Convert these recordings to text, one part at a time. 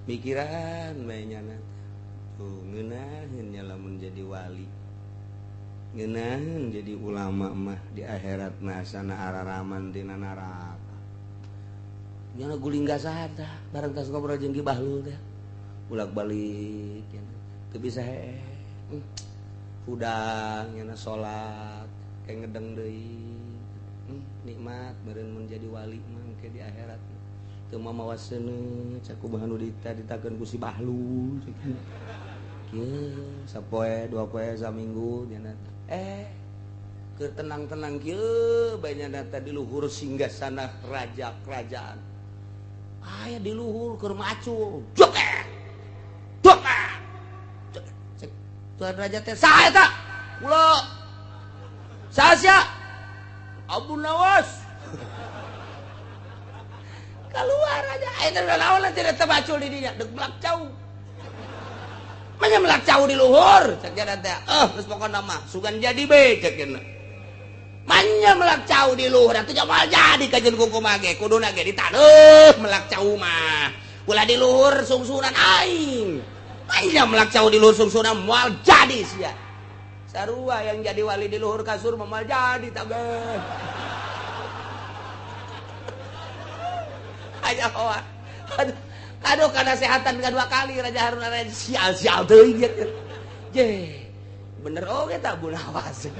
Mikiran bae nyana. Tuh ngeunaheun nya lamun jadi wali. Ngeunaheun jadi ulama mah di akhirat mah sana araraman tina neraka. Nyana guling gasada bareng tas ngobrol jeung Ki Bahlul teh. Bolak-balik nya teu bisa hee. Hudang nyana salat kayak ngedeng deui. Nikmat meureun mun jadi wali mah engke di akhirat. Teu mamawa seuneu cak kumaha nu ditakeun ku si Bahlul. Kieu sapoe dua poe saminggu nya keur tenang-tenang kieu bae nya di luhur singgasana raja kerajaan. Aya di luhur keur macul. Jokek. Jokek. Cek tuan raja teh saha eta? Kula. Saha sia? Abu Nawas. Keluar aja. Ayo naon tidak tebacul di dinya, dek melak cau. Manya melak cau di luhur, cek nya teh. Geus pokona mah sugan jadi be cek nya. Manya melak cau di luhur atuh moal jadi kajeun kumaha ge, kuduna ge ditaneuh melak cau mah. Ulah di luhur sungsunan aing. Manya melak cau di luhur sungsunan moal jadi sia. Sarua yang jadi wali di luhur kasur moal jadi tabeh. Aja hoa. Aduh, aduh karena sehatan kedua kali Raja Harun Raja sial-sial teuing gitu. Je. Bener oge tak Bu Nawas.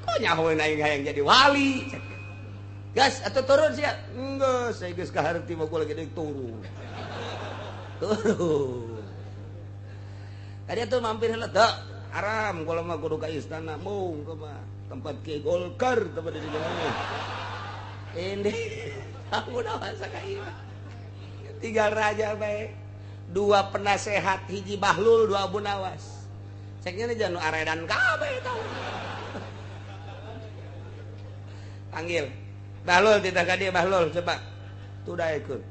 Kok nyahoeun aing hayang jadi wali. Gas atuh turun sia. Enggeus, saya geus kaharti mah gua lagi deui turun. Turun. Tadi atuh mampir heula teu. Haram kalau mah kudu ka istana mung kumaha tempat Ki Golkar tempat di dinya. Ini aku tiga raja baik, dua penasehat hiji Bahlul, dua Abu Nawas. Ceknya nih jangan aredan kabeh tau. Panggil Bahlul tidak ka dia Bahlul coba. Tuh daekeun.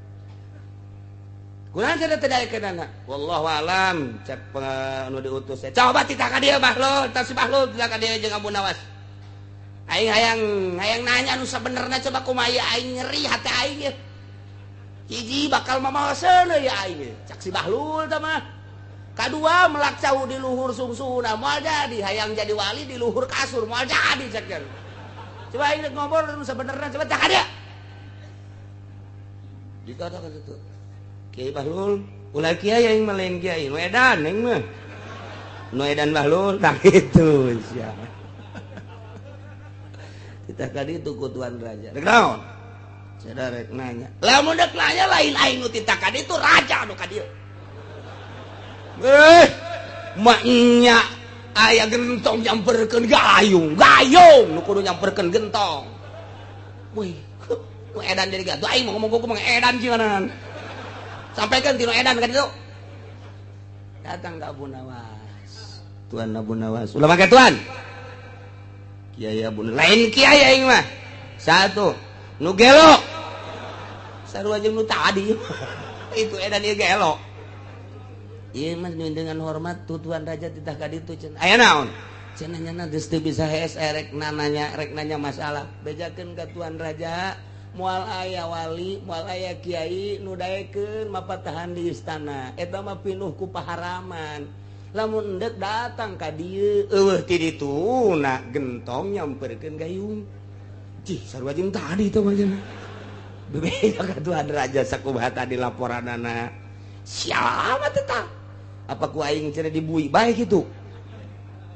Kunaon cenah teu daekeun anak? Wallahu alam cek anu diutus. Coba tidak ka dia Bahlul, tas si Bahlul tidak ka dia jeung Abu Nawas. Aing hayang nanya nu sabenerna coba kumaha aing nyeri hati aing ye. Hiji bakal mamawa seuneu ya aing ye. Cak si Bahlul tah mah. Kadua melak cau di luhur sungsuna moal jadi, hayang jadi wali di luhur kasur moal jadi cak nya. Coba aing ngobrol nu sabenerna coba cak dia. Dikatakan itu. Kiai Bahlul, ulah kiai aing mah lain kiai, nu edan aing mah. Nu edan Bahlul tah kitu sia. Kita kali itu ku tuan raja. Rek naon? Saya rek nanya. Lamun rek nanya lain aing nu tita ka ditu raja nu ka dieu. Maknya aya gentong nyamperkeun gayung, gayung nu kudu nyamperkeun gentong. Wih, nu edan jadi gatuh aing mau ngomong ku mah edan cimanan. Sampaikan ti nu edan ka ditu. Datang ka Abu Nawas. Tuan Abu Nawas. Ulah make tuan. Kiai Abu lain kiai aing mah. Satu, nu gelo. Sarua jeung nu tadi. Itu edan ieu gelo. Ieu mah dengan hormat tu tuan raja titah ka ditu cenah. Aya naon? Cenah nyana geus teu bisa hees rek nanya masalah. Bejakeun ka tuan raja, moal aya wali, moal aya kiai nu daekeun mapatahan di istana. Eta mah pinuh ku paharaman. Lamun endek datang ka dieu eueuh ti ditu na gentong nyamperkeun gayung. Cih sarua jeung tadi teh mah cenah. Bebeda ka tuan raja sakumaha tadi laporanana. Siapa teh tah? Apa ku aing cenah dibui bae kitu?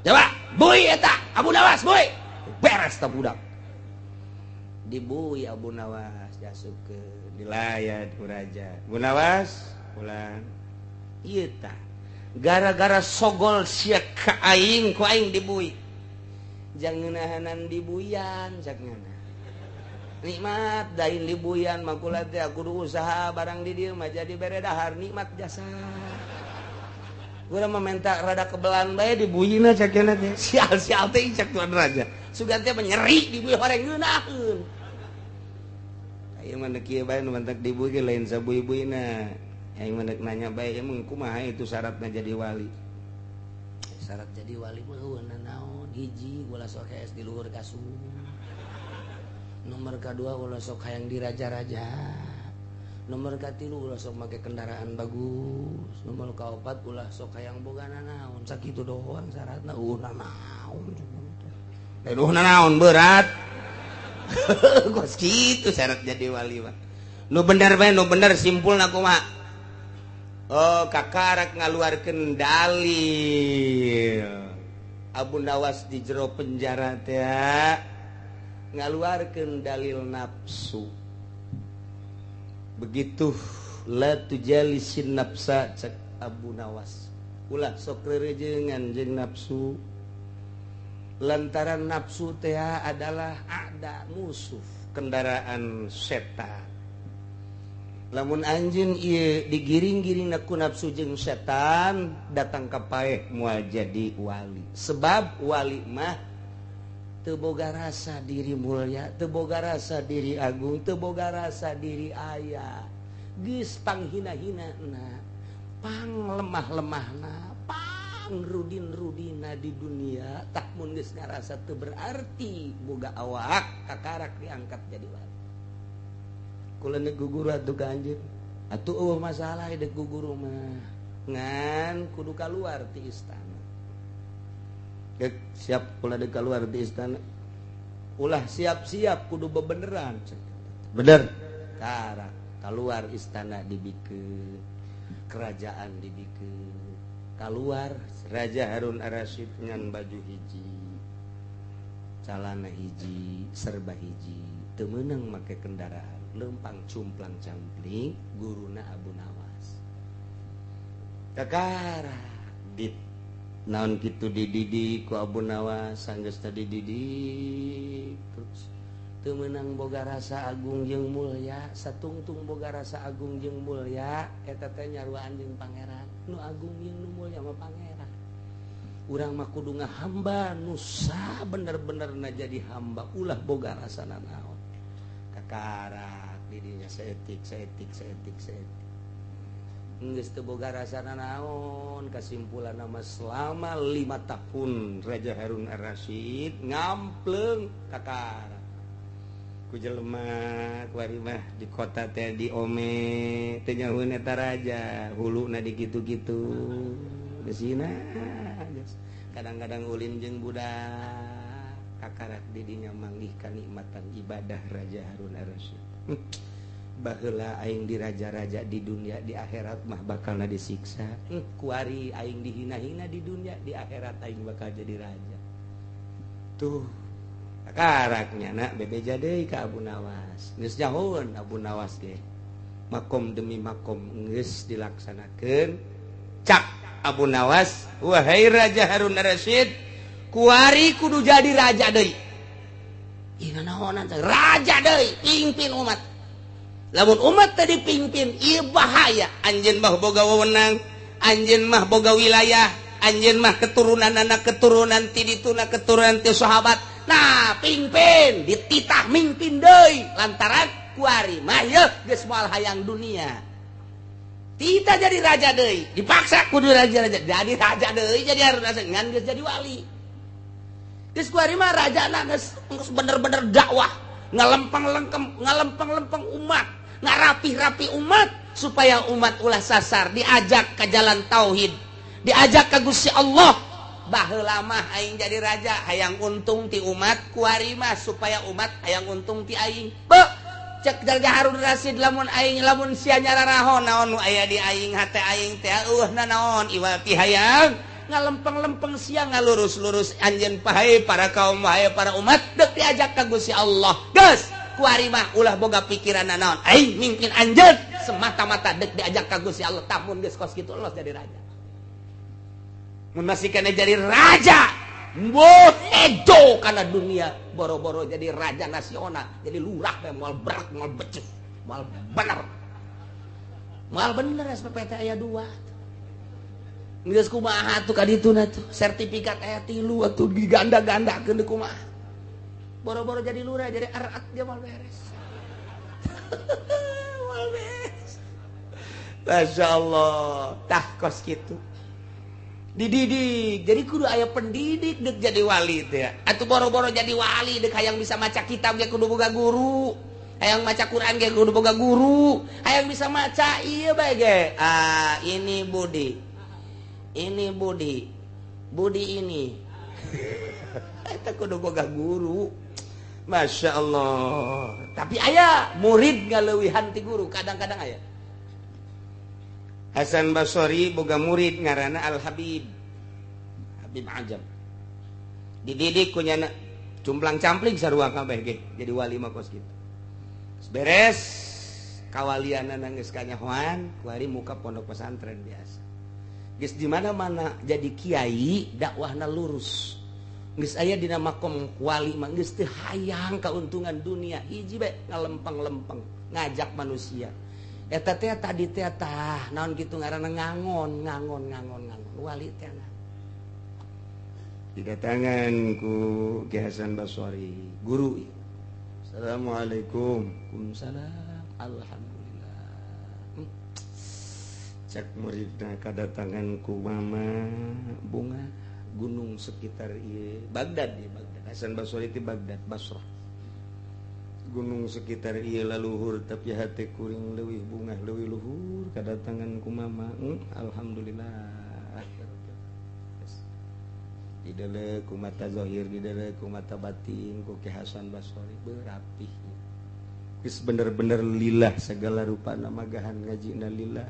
Coba bui eta Abu Nawas bui. Beres tah budak. Dibui Abu Nawas diasupkeun dilayat ku raja. Abu Nawas pulang. Ieu tah gara-gara sogol sia ka aing ku aing dibui. Jangan ngeunahanan dibuyan cak ngana. Nikmat dain dibuyan mah kula teh kudu usaha barang di dieu mah jadi bere dahar nikmat jasa. Gua mah minta rada kebelan bae dibuyina cak ngana teh. Sial-sial teh cak tuan raja. Sugan teh nyeri dibui horeng ngeunaheun. Aya mah kieu bae nu mantak dibui ge lain sabui-buina. Aing mah nanya bae emang kumaha itu syaratna jadi wali. Syarat jadi wali mah eueuh naon? Hiji ulah sok hees di luhur kasur. Nomor kadua ulah sok hayang diraja-raja. Nomor katilu ulah sok make kendaraan bagus. Nomor kaopat ulah sok hayang boga nanaon. Sakitu doang syaratna eueuh nanaon. Lain eueuh nanaon berat. Kos kitu syarat jadi wali mah. Nu bener bae, nu bener simpulna kumaha? Oh, kakarak ngaluarkeun dalil. Abu Nawas di jero penjara teh ngaluarkeun dalil nafsu. Begitu la tujalisin nafsa cek Abu Nawas. Ulah sok rerejengan jeung nafsu. Lantaran nafsu teh adalah ada musuh, kendaraan setan. Lamun anjeun ieu digiring-giring ku nafsu jeung setan, datang ka paeh moal jadi wali. Sebab wali mah teu boga rasa diri mulia, teu boga rasa diri agung, teu boga rasa diri aya. Geus panghina-hinana, pang lemah-lemahna, pang rudin-rudina di dunia, tah mun geus ngarasa teu berarti boga awak, kakarak diangkat jadi wali. Kula nek guguru atuh ka anjeun. Atuh eueuh masalah dek guguru mah. Ngan kudu kaluar ti istana. Dek siap kula dek kaluar ti istana. Ulah siap-siap kudu bebeneran. Bener. Karak kaluar istana dibikeun, kerajaan dibikeun. Kaluar Raja Harun Ar-Rasyid ngan baju hiji, calana hiji, serba hiji, teu meunang make kendaraan. Lempang cumplang campling guruna Abu Nawas. Kakara dit naon kitu dididik ku Abu Nawas sanggeus tadi didik terus teu meunang boga rasa agung jeung mulya, satungtung boga rasa agung jeung mulya eta teh nyaruaan jeung pangeran. Nu agung jeung nu mulya mah pangeran. Urang mah kudu ngahamba nu sabener-benerna jadi hamba, ulah boga rasa nanaon. Kakara didinya seetik seetik seetik seetik geus teu boga rasa nanaon. Kesimpulan nama selama 5 tahun Raja Harun Ar-Rasyid ngampleung kakara ku jelema kuari mah di kota teh di ome teu nyahueun eta raja huluna di kitu-kitu geusina kadang-kadang ulin jeung budak kakarak didinya manggih kanikmatan ibadah Raja Harun Ar-Rasyid. Baheula aing di raja-raja di dunia, di akhirat mah bakalna disiksa. Kuari aing dihina-hina di dunia, di akhirat aing bakal jadi raja. Tuh kakaraknya nak bebeja deui ka Abu Nawas. Geus nyahoeun Abu Nawas ge. Makom demi makom geus dilaksanakeun. Cak Abu Nawas, wahai Raja Harun Ar-Rasyid, kuari kudu jadi raja deui. Ih nanaonan raja deui, pimpin umat. Lamun umat tadi pimpin, ieu bahaya. Anjeun mah boga wewenang, anjeun mah boga wilayah, anjeun mah keturunan anak keturunan ti dituna keturunan ti sahabat. Nah, pimpin, dititah mimpin deui lantaran kuari mah yeuh geus moal hayang dunia. Tita jadi raja deui, dipaksa kudu raja-raja. Jadi raja deui jadi harus ngan geus jadi wali. Geus kuari mah rajana geus bener-bener dakwah, ngalempeng-lempeng, ngalempeng-lempeng umat, ngarapih-rapi umat supaya umat ulah sasar, diajak ke jalan tauhid, diajak ke Gusti Allah. Baheula mah aing jadi raja hayang untung ti umat, kuari mah supaya umat hayang untung ti aing. Beuh, cek Raja Harun Rasyid lamun aing lamun sia nyararahon naon nu aya di aing hate aing teh eueuh nanaon iwal ti hayang ngalempeng-lempeng sia ngalurus-lurus anjeun pahe para kaum wae para umat deuk diajak ka Gusti Allah. Geus kuari mah ulah boga pikiran naon aing mimpin anjeun semata-mata deuk diajak ka Gusti Allah. Tamun geus kos kitu los jadi raja. Mun masih kana jadi raja mboh ejo kana dunia boro-boro jadi raja nasional, jadi lurah teh moal berak moal becus moal bener. Moal bener SPPT aya 2. Geus kumaha atuh ka dituna tuh sertifikat aya 3 atuh diganda-gandakeun deui kumaha. Boro-boro jadi lurah jadi arat dia moal beres. Moal beres. Masyaallah, tah kos kitu. Dididik, jadi kudu aya pendidik dek jadi wali teh. Atuh boro-boro jadi wali dek hayang bisa maca kitab ge kudu boga guru. Hayang maca Quran ge kudu boga guru. Hayang bisa maca ieu bae ge. Ah, ini Budi. Ini Budi. Budi ini. Eta kudu boga guru. Masya Allah. Tapi aya murid ngaleuwihan ti guru, kadang-kadang aya. Hasan Basri boga murid ngaranna Al Habib. Habib Ajam. Dididik ku nyana cumplang campling sarua kabeh ge jadi wali mah kos kitu. Beres kawalianana geus kanyahoan kuari muka pondok pesantren biasa. Geus di mana-mana jadi kiai dakwahna lurus. Geus aya dina makom wali mah geus teu hayang kauntungan dunia hiji bae ngalempeng-lempeng ngajak manusia. Eta teh tadi teh tah naon kitu ngaranna ngangon ngangon ngangon ngangon wali teh. Didatangan ku Ki Hasan Basri guru. Assalamualaikum. Waalaikumsalam. Alhamdulillah. Cek muridna kadatangan ku mama bunga gunung sekitar ieu Baghdad di Baghdad. Hasan Basri ti Baghdad Basrah. Gunung sekitar ieu laluhur tapi hate kuring leuwih bungah leuwih luhur kadatangan ku mama. Alhamdulillah. Didele ku mata zahir, didele ku mata batin, ku Ki Hasan Basri berapih. Geus bener-bener lillah segala rupa magahan ngajina lillah,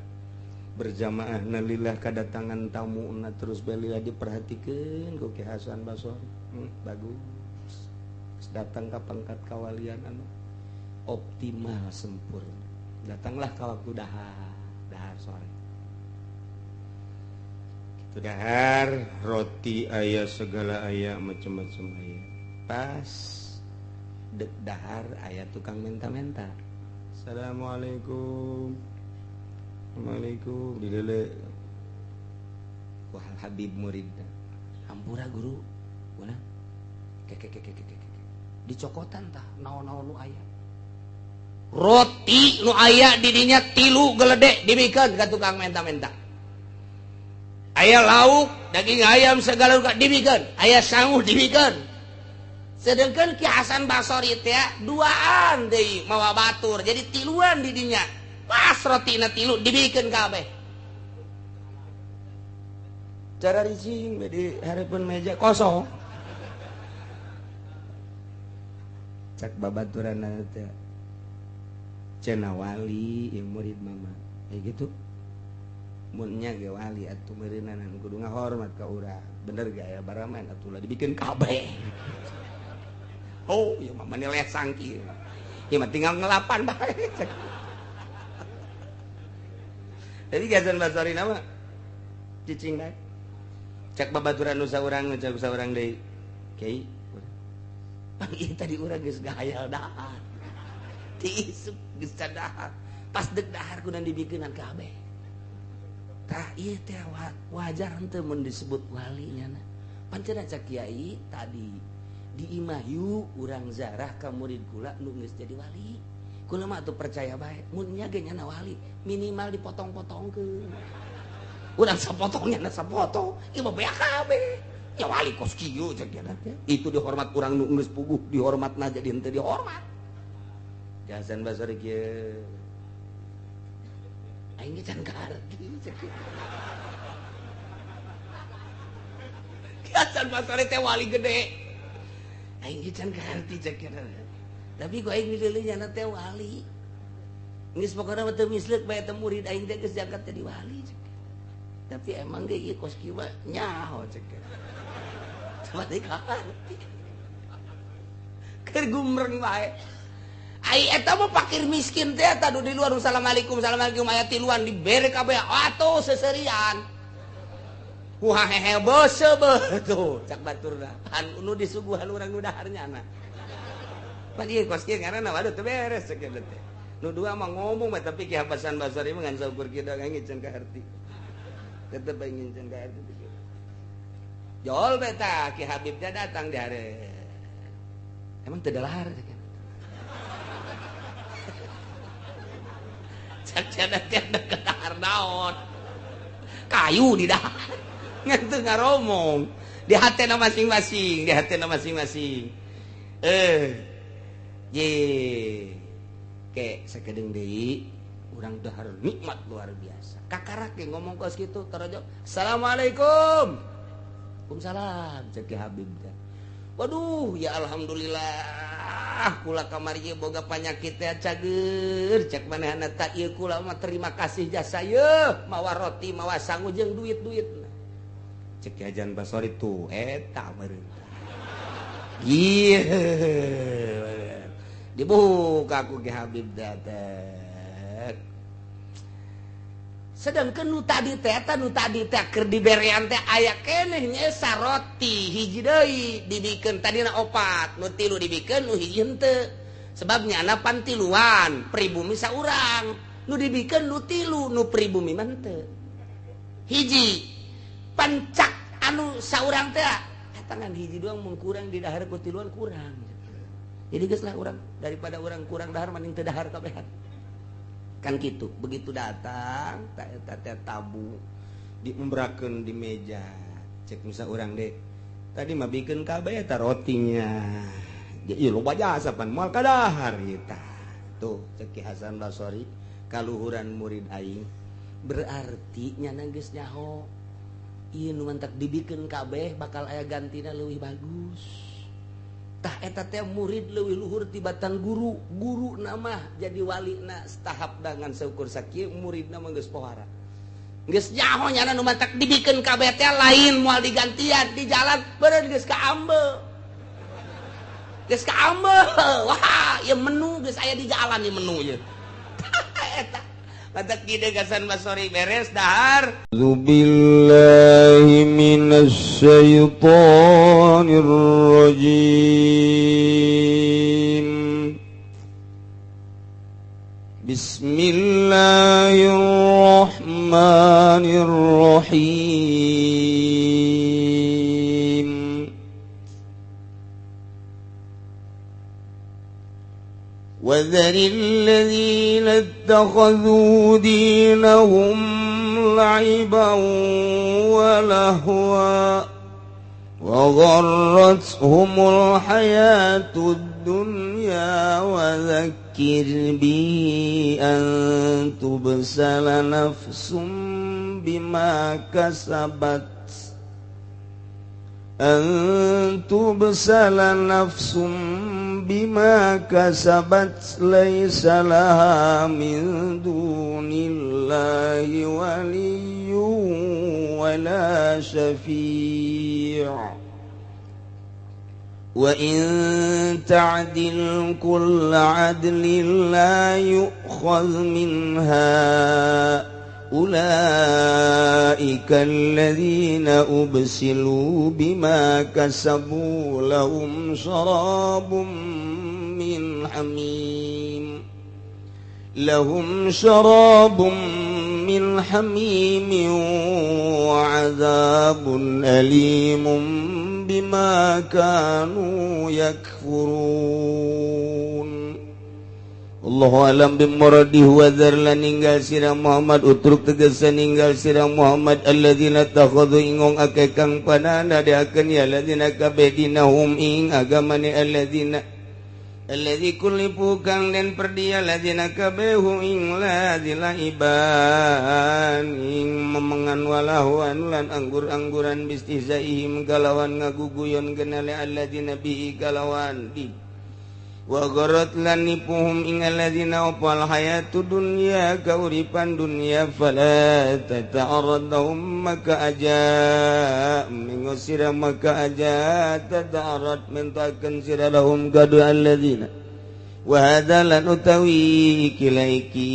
berjamaahna lillah, kadatangan tamuna terus bae lillah diperhatikeun ku Ki Hasan Basri. Bagus. Geus datang ka pangkat kawalian anu optimal sempurna. Datanglah ka waktu dahar, dahar sore. Dahar roti aya segala aya macam-macam aya. Pas dek dahar aya tukang menta-menta. Assalamualaikum. Assalamualaikum. Dilele ku Habib muridna. Hampura guru. Guna. Keke keke keke keke. Dicokotan tah naon-naon nu aya. Roti nu aya di dinya 3 geledek dibikeun ka tukang menta-menta. Aya lauk, daging ayam segala rupa dibikeun, aya sangu dibikeun. Sedangkan Ki Hasan Basri teh duaan deui mawa batur, jadi tiluan di dinya. Pas rotina 3 dibikeun kabeh. Cara ricing di hareupeun meja kosong. Cak babaturanna teh cenah wali ieu murid mama. Kayak gitu. Munnya ge wali atuh meureunan kudu ngahormat ka urang. Bener ge aya baramen atuh lah dibikeun kabeh. Oh, ieu mah mani lesang kieu. Ieu mah tinggal ngelapan bae. Jadi Hasan Basri nama cicing bae. Cak babaturan nu saurang cak saurang deui. Kiai. Pan ieu tadi urang geus gahayal dahar. Ti isuk geus dahar. Pas deuk dahar kudu dibikeunan kabeh. Tah ieu teh wajar henteu mun disebut wali nyana. Pancen cak kiai tadi di imah yu urang zarah ka murid kula nu geus jadi wali. Kula mah atuh percaya bae mun nya ge nyana wali minimal dipotong-potongkeun. Urang sapotong nyana sapotong, ieu mah beak kabeh. Ya wali kos kieu cak kieu teh. Itu dihormat urang nu geus puguh, dihormatna jadi henteu dihormat. Hasan Basri kieu. Aing ge can kaharti cek. Hasan Basri teh wali gede. Aing ge can kaharti cek. Tapi ku aing dideuleu nyana teh wali. Geus pokona mah teu misleuk bae teh murid aing teh geus diangkat jadi wali cek. Tapi emang ge ieu kos kieu mah nyaho cek. Cuma teh kaharti. Keur gumreng bae. Ai eta mah fakir miskin teh eta di luar assalamualaikum assalamualaikum aya tiluan dibere kabeh atuh seserian. Wah hehe beuseum tuh cak baturna. Anu disuguhan urang nu dahar nyana. Pan ieu kos kieu ngaranna waduh teu beres cek teh. Nu dua mah ngomong mah tapi Ki Hasan Basri mah ngan saukur kieu aing can kaharti. Tetep aing can kaharti. Jol beta Ki Habibnya datang di hari. Emang teu dalahar cek. Cak tiada kedahar naon kayu di dahar ngan teu ngaromong di hatena masing-masing, di hatena masing-masing. Ye. Ke sakedeung deui urang dahar nikmat luar biasa. Kakarak ge ngomong kos kitu tarajo. Assalamualaikum. Waalaikumsalam cek Ki Habib teh. Waduh, ya alhamdulillah kula kamari ieu boga panyakit teh cager cek manehna tak ieu kula mah terima kasih jasa yeuh mawa roti mawa sangu jeung duit-duit. Cek Ki Hasan Basori tuh eta meureun. Ieu dibuka ku Ki Habib teh. Sedangkan nu tadi teh eta nu tadi teh keur diberean teh aya keneh nyesa roti hiji deui dibikeun tadina opat nu tilu dibikeun nu hiji henteu sebabnya ana pan tiluan pribumi saurang nu dibikeun nu tilu nu pribumi mah henteu hiji pancak anu saurang teh eta ngan hiji doang mun kurang di dahar ku tiluan kurang jadi geus lah urang daripada urang kurang dahar mending teu dahar kabehan kan gitu. Begitu datang tak eta tabu diumbrakeun di meja cek musa urang deh tadi mah bikeun kabeh eta rotinya ieu loba jasa pan moal kadahar ieu tah tuh cek Ki Hasan Basori kaluhuran murid aing berarti nyana geus nyaho ieu nu mantak dibikeun kabeh bakal aya gantina leuwih bagus. Tah eta teh murid leuwih luhur tibatan guru, guru nama jadi wali na tahap dengan seukur sakieu muridna mah geus pohara. Geus nyaho nyana nu matak dibikeun kabeh teh lain moal digantian di jalan beureun geus kaambe. Geus kaambe. Wah, ieu menu geus aya di jalan ieu menu ieu. Eta matak kieu Hasan Basori beres dahar. Billahi minasy syaithanir rajim. Bismillahirrahmanirrahim. وذر الذين اتخذوا دينهم لعبا ولهوا وغرتهم الحياة الدنيا وذكر به أن تبسل نفس بما كسبت أن تبسل نفس بما كسبت ليس لها من دون الله ولي ولا شفيع وإن تعدل كل عدل لا يؤخذ منها أولئك الذين أبسلوا بما كسبوا لهم شراب من حميم لهم شراب من حميم وعذاب أليم بما كانوا يكفرون. Allahu alam bimuradihi wa dzar lan ninggal sira Muhammad utruk tegese ninggal sira Muhammad alladzina takhadhu ingong akeh kang pananda diakeun ya alladzina kabeh dinahum ing agamane alladzina alladzi kullifu kang den perdia alladzina kabeh ing ladzina iban ing memengan walahuan lan anggur-angguran bistihzaihim kalawan ngaguguyon genale alladzina bihi kalawan di wa gharat lan nipuhum ing alladzina opal hayatu dunya kauripan dunya fala tata'arradhum maka aja mingusira maka aja tata'arrad mintakeun sira lahum kadu alladzina wa hadza lan utawi kilaiki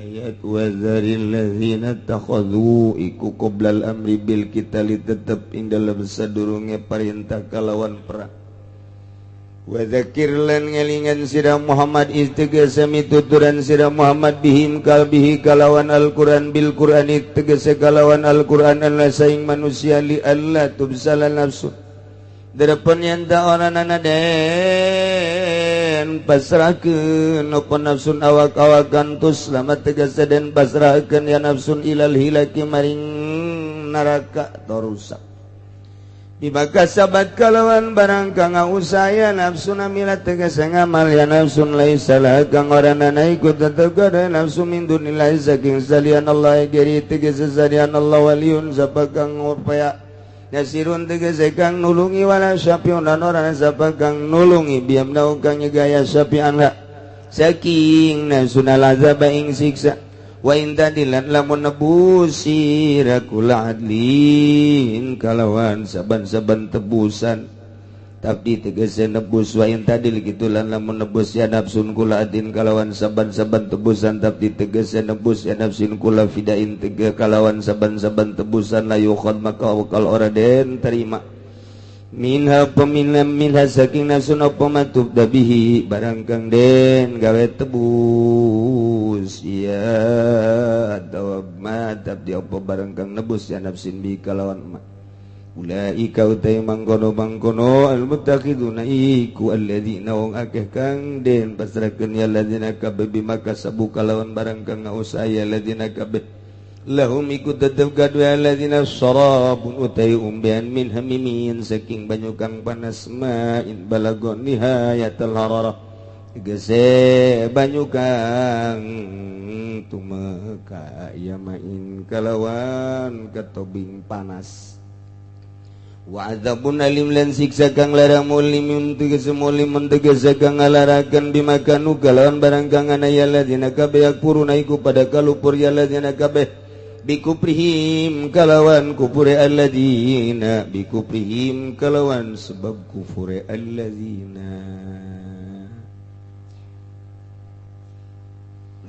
ayat wa dzaril ladzina takhadhu iku qoblal amri bil qitali tetep ing dalem sadurunge perintah kalawan perang. Wa dzakir lan ngelingan sira Muhammad istegese mituturan sira Muhammad bihim kalbihi kalawan Al-Qur'an bil Qur'ani tegese kalawan Al-Qur'an alla saing manusia li alla tubsala nafsu derepon yen ta oranana den pasrahkeun apa nafsun awak-awakan tus selamat tegese den pasrahkeun ya nafsun ilal hilaki maring neraka torusak. Bima kasabat kalawan barang kang usaya nafsu namila tegese ngamal ya nafsun laisa laha kang ora nana iku tetep kada nafsu min dunillahi saking salian Allah geri tegese salian Allah waliun sapa kang upaya nasirun tegese kang nulungi wala syafi'un lan ora sapa kang nulungi biamnau kang nyegaya syafi'an la saking nafsun alazaba ing siksa. Wa in tadilan lamun nebus sira kula adlin kalawan saban-saban tebusan tapi tegese nebus wa in tadil kitu lan lamun nebus ya nafsun kula adin kalawan saban-saban tebusan tapi tegese nebus ya nafsun kula fidain tege kalawan saban-saban tebusan la yukhad maka wakal ora den terima minha peminam minha saking nafsun apa matub dabihi barang kang den gawe tebus ya atau madab di apa barang kang nebus ya nafsin bi kalawan ma ulaika utai mangkono-mangkono almuttaqiduna iku alladzina wong akeh kang den pasrakeun ya alladzina kabeh bima kasabu kalawan barang kang ngausaya alladzina kabeh lahum iku tetep kadue alladzina sarabun utai umbean min hamimin saking banyu kang panas ma'in balagon nihayatul hararah tegese banyu kang tumeka ya main kalawan ketobing panas wa adzabun alim lan siksa kang lara mulimun tegese mulimun tegese kang ngalarakeun bimakanu kalawan barang kang ana ya alladzina kabeh yakfuruna iku pada kalupur ya alladzina kabeh bikuprihim kalawan kufure alladzina bikuprihim kalawan sebab kufure alladzina.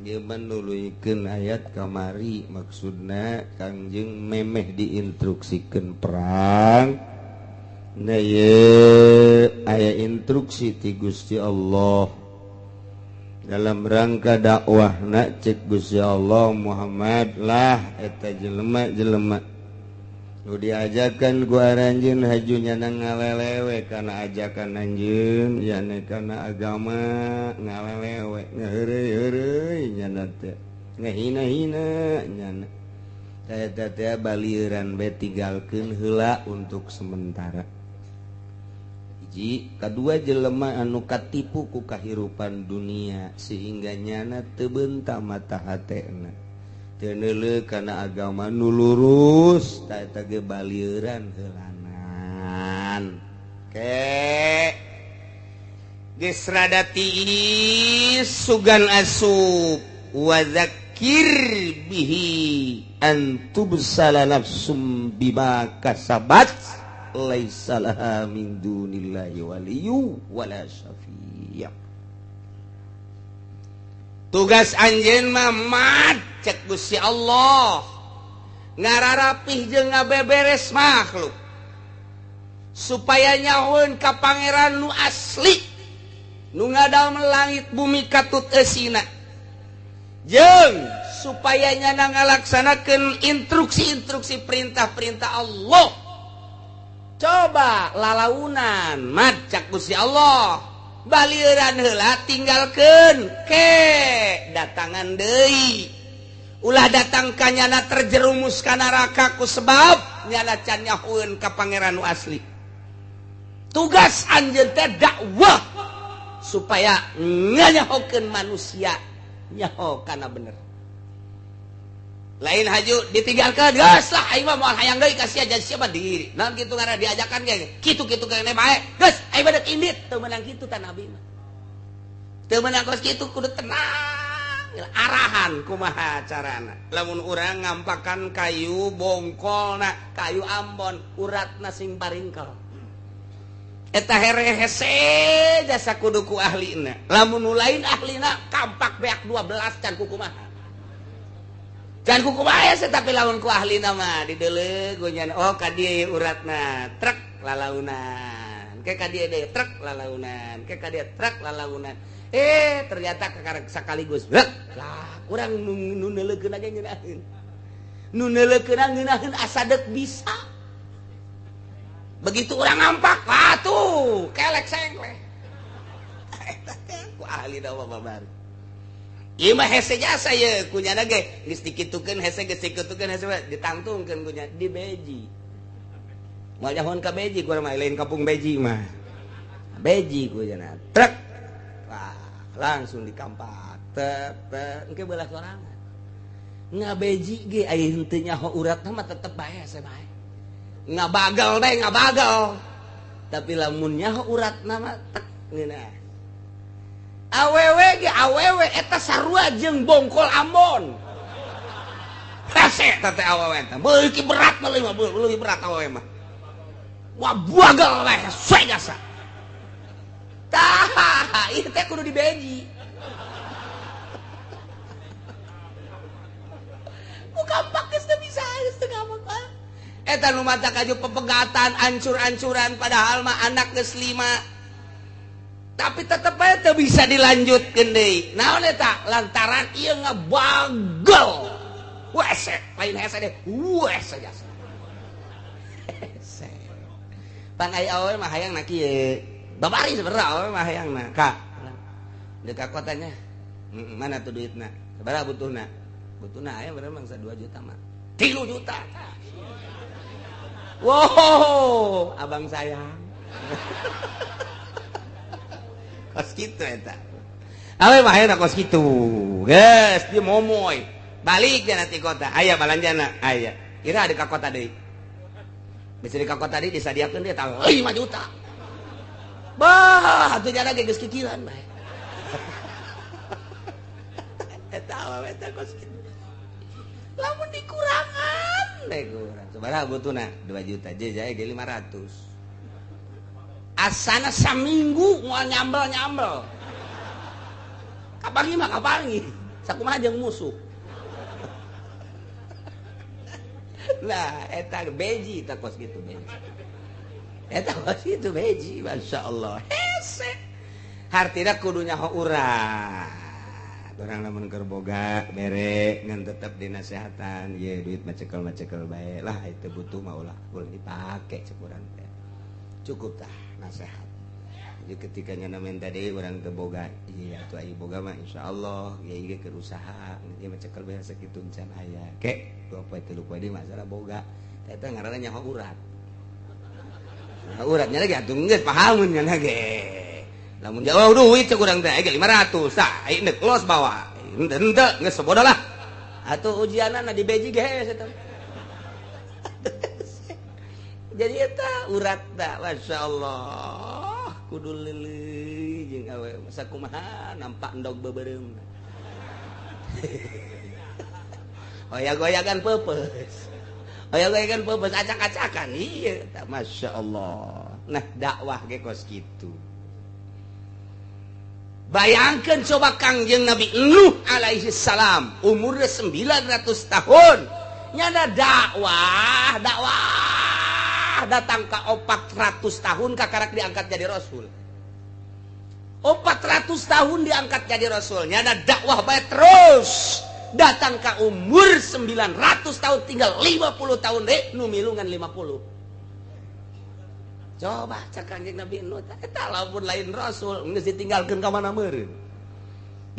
Nuluikeun ayat kamari maksudna Kangjeng memeh diinstruksikeun perang. Nah ye aya instruksi ti Gusti Allah dalam rangka dakwahna cek Gusti Allah Muhammad lah eta jelema-jelema nu diajakan ku aranjeun haju nyana ngalelewe kana ajakan anjeun yane kana agama ngalelewe ngaheureuy-heureuy nyana teh ngahina-hina nyana eta teh balieuran bae tinggalkeun heula untuk sementara. Hiji kadua jelema anu katipu ku kahirupan dunia sehingga nyana teu beunta mata hatena teu neuleuh kana agama nu lurus ta eta ge balieuran heulanan. Ke geus rada tiis sugan asup wa dzakir bihi an tubsala nafsum bima kasabat laisa laha min dunillahi waliyyu wala syafi'. Tugas anjeun mah mat cek Gusti Allah ngararapih jeung ngabeberes makhluk supaya nyahoeun ka pangeran nu asli nu ngadamel langit bumi katut eusina jeung supaya nyana ngalaksanakeun instruksi-instruksi perintah-perintah Allah. Coba lalaunan mat cak Gusti Allah balieuran heula tinggalkeun ke datangan deui ulah datang ka nyana terjerumus ka neraka ku sebab nyana can nyahoeun ka pangeran nu asli. Tugas anjeun teh dakwah supaya nganyahokeun manusia nyaho kana bener. Lain haju ditinggalkan geus lah aing mah moal hayang deui ka sia jadi siapa diri. Naon kitu ngaranna diajakan ge kitu-kitu keneh bae. Geus aing mah deuk indit teu meunang kitu ta nabi mah. Teu meunang kos kitu kudu tenang. Arahan kumaha carana. Lamun urang ngampakan kayu bongkolna, kayu ambon, uratna sing paringkel. Eta here hese jasa kudu ku ahlina. Lamun nu lain ahlina kampak beak 12 can ku kumaha. Can ku kumaha hese tapi lamun ku ahlina mah dideuleu gunyan oh ka dieu uratna trek lalaunan. Ke ka dieu deui trek lalaunan, ke ka dieu trek lalaunan. Ternyata kakarek sakaligus. Lah urang nu neuleukeun ge ngeunaheun. Nu neuleukeun ngeunaheun asa deuk bisa. Begitu orang ngampak, wah tuh kelek sengkleh. Eta teh ku ahli da babari. Ieu mah hese jasa ye kunyana ge geus dikitukeun hese geus dikitukeun hese ditangtungkeun kunya dibeji. Moal nyahoan ka beji ku mah lain kampung beji mah. Beji ku cenah. Trek. Wah, langsung dikampak. Tep, tep, engke beulah sorangan. Ngabeji ge aya henteu nyaho uratna mah tetep bae hese bae. Ngabagal bae ngabagal. Tapi lamun nyaho uratna mah tek ngeunah. Awewe ge awewe eta sarua jeung bongkol Ambon. Hese eta teh awewe teh. Beuki berat mah leuwih berat awewe mah. Wah bagal bae hese jasa. Tah, ieu teh kudu dibeji. Kampak geus teu bisa geus teu ngamuk ah. Eta nu mata kaju pepegatan ancur-ancuran padahal mah anak geus 5. Tapi tetep bae teu bisa dilanjutkeun deui. Naon eta? Lantaran ieu ngabagel. Wese, lain hese deh. Wese jasa. Hese. Pan aya awewe mah hayangna kieu. Babari sebenarnya awewe mah hayangna. Ka. Deuk ka kotanya. Mana tuh duitna? Sabaraha butuhna? Butuhna aya bener mangsa 2 juta mah. 3 juta. Wow, abang sayang. Kos kitu eta. Awe mah hayangna kos kitu. Geus, dia momoy. Balik dia nanti kota. Aya balanjana, aya. Kira ada ka kota deui. Bisa di ka kota deui disadiakeun dia tah 5 juta. Bah, atuh jana ge geus kikiran bae. Eta awewe teh kos kitu. Lamun dikurangan deh kurang. Sabaraha butuhna? 2 juta je jae ge 500. Asana saminggu moal nyambel-nyambel. Kapangi mah kapangi. Sakumaha jeung musuh. Nah, eta beji eta kos kitu beji. Eta kos kitu beji, masyaallah. Hese. Hartina kudu nyaho urang. Orang lamun keur boga bere ngan tetep dinasehatan ye duit macekel-macekel bae lah itu butuh mah ulah boleh dipake cek urang teh. Cukup tah nasehat. Jadi ketika nyana minta deui urang teu boga iya atuh aya boga mah insyaallah ye ge keur usaha ieu macekel bae sakitu can aya. Ke 2 poe 3 poe deui masalah boga. Eta ngaranna nyaho urat. Nah, uratnya lagi atuh geus pahamun nya ge. Lamun jauh duit cek urang teh ge 500 tah aya neuk los bawa henteu henteu geus bodoh lah atuh ujianana di beji ge hese eta. Jadi eta urat tah masyaallah kudu leuleui jeung awe masa kumaha nampak endog beubeurem. Goyag-goyagan peupeus. Goyag-goyagan peupeus acak-acakan ieu tah masyaallah. Nah dakwah ge kos kitu. Bayangkan coba Kangjeng Nabi Nuh alaihi salam umurnya 900 tahun nyana dakwah dakwah datang ke 400 tahun kakarak diangkat jadi rasul. 400 tahun diangkat jadi rasul nyana dakwah bae terus datang ke umur 900 tahun tinggal 50 tahun deh nu milungan 50. Coba cek Kangjeng Nabi Nuh eta lamun lain rasul geus ditinggalkeun ka mana meureun.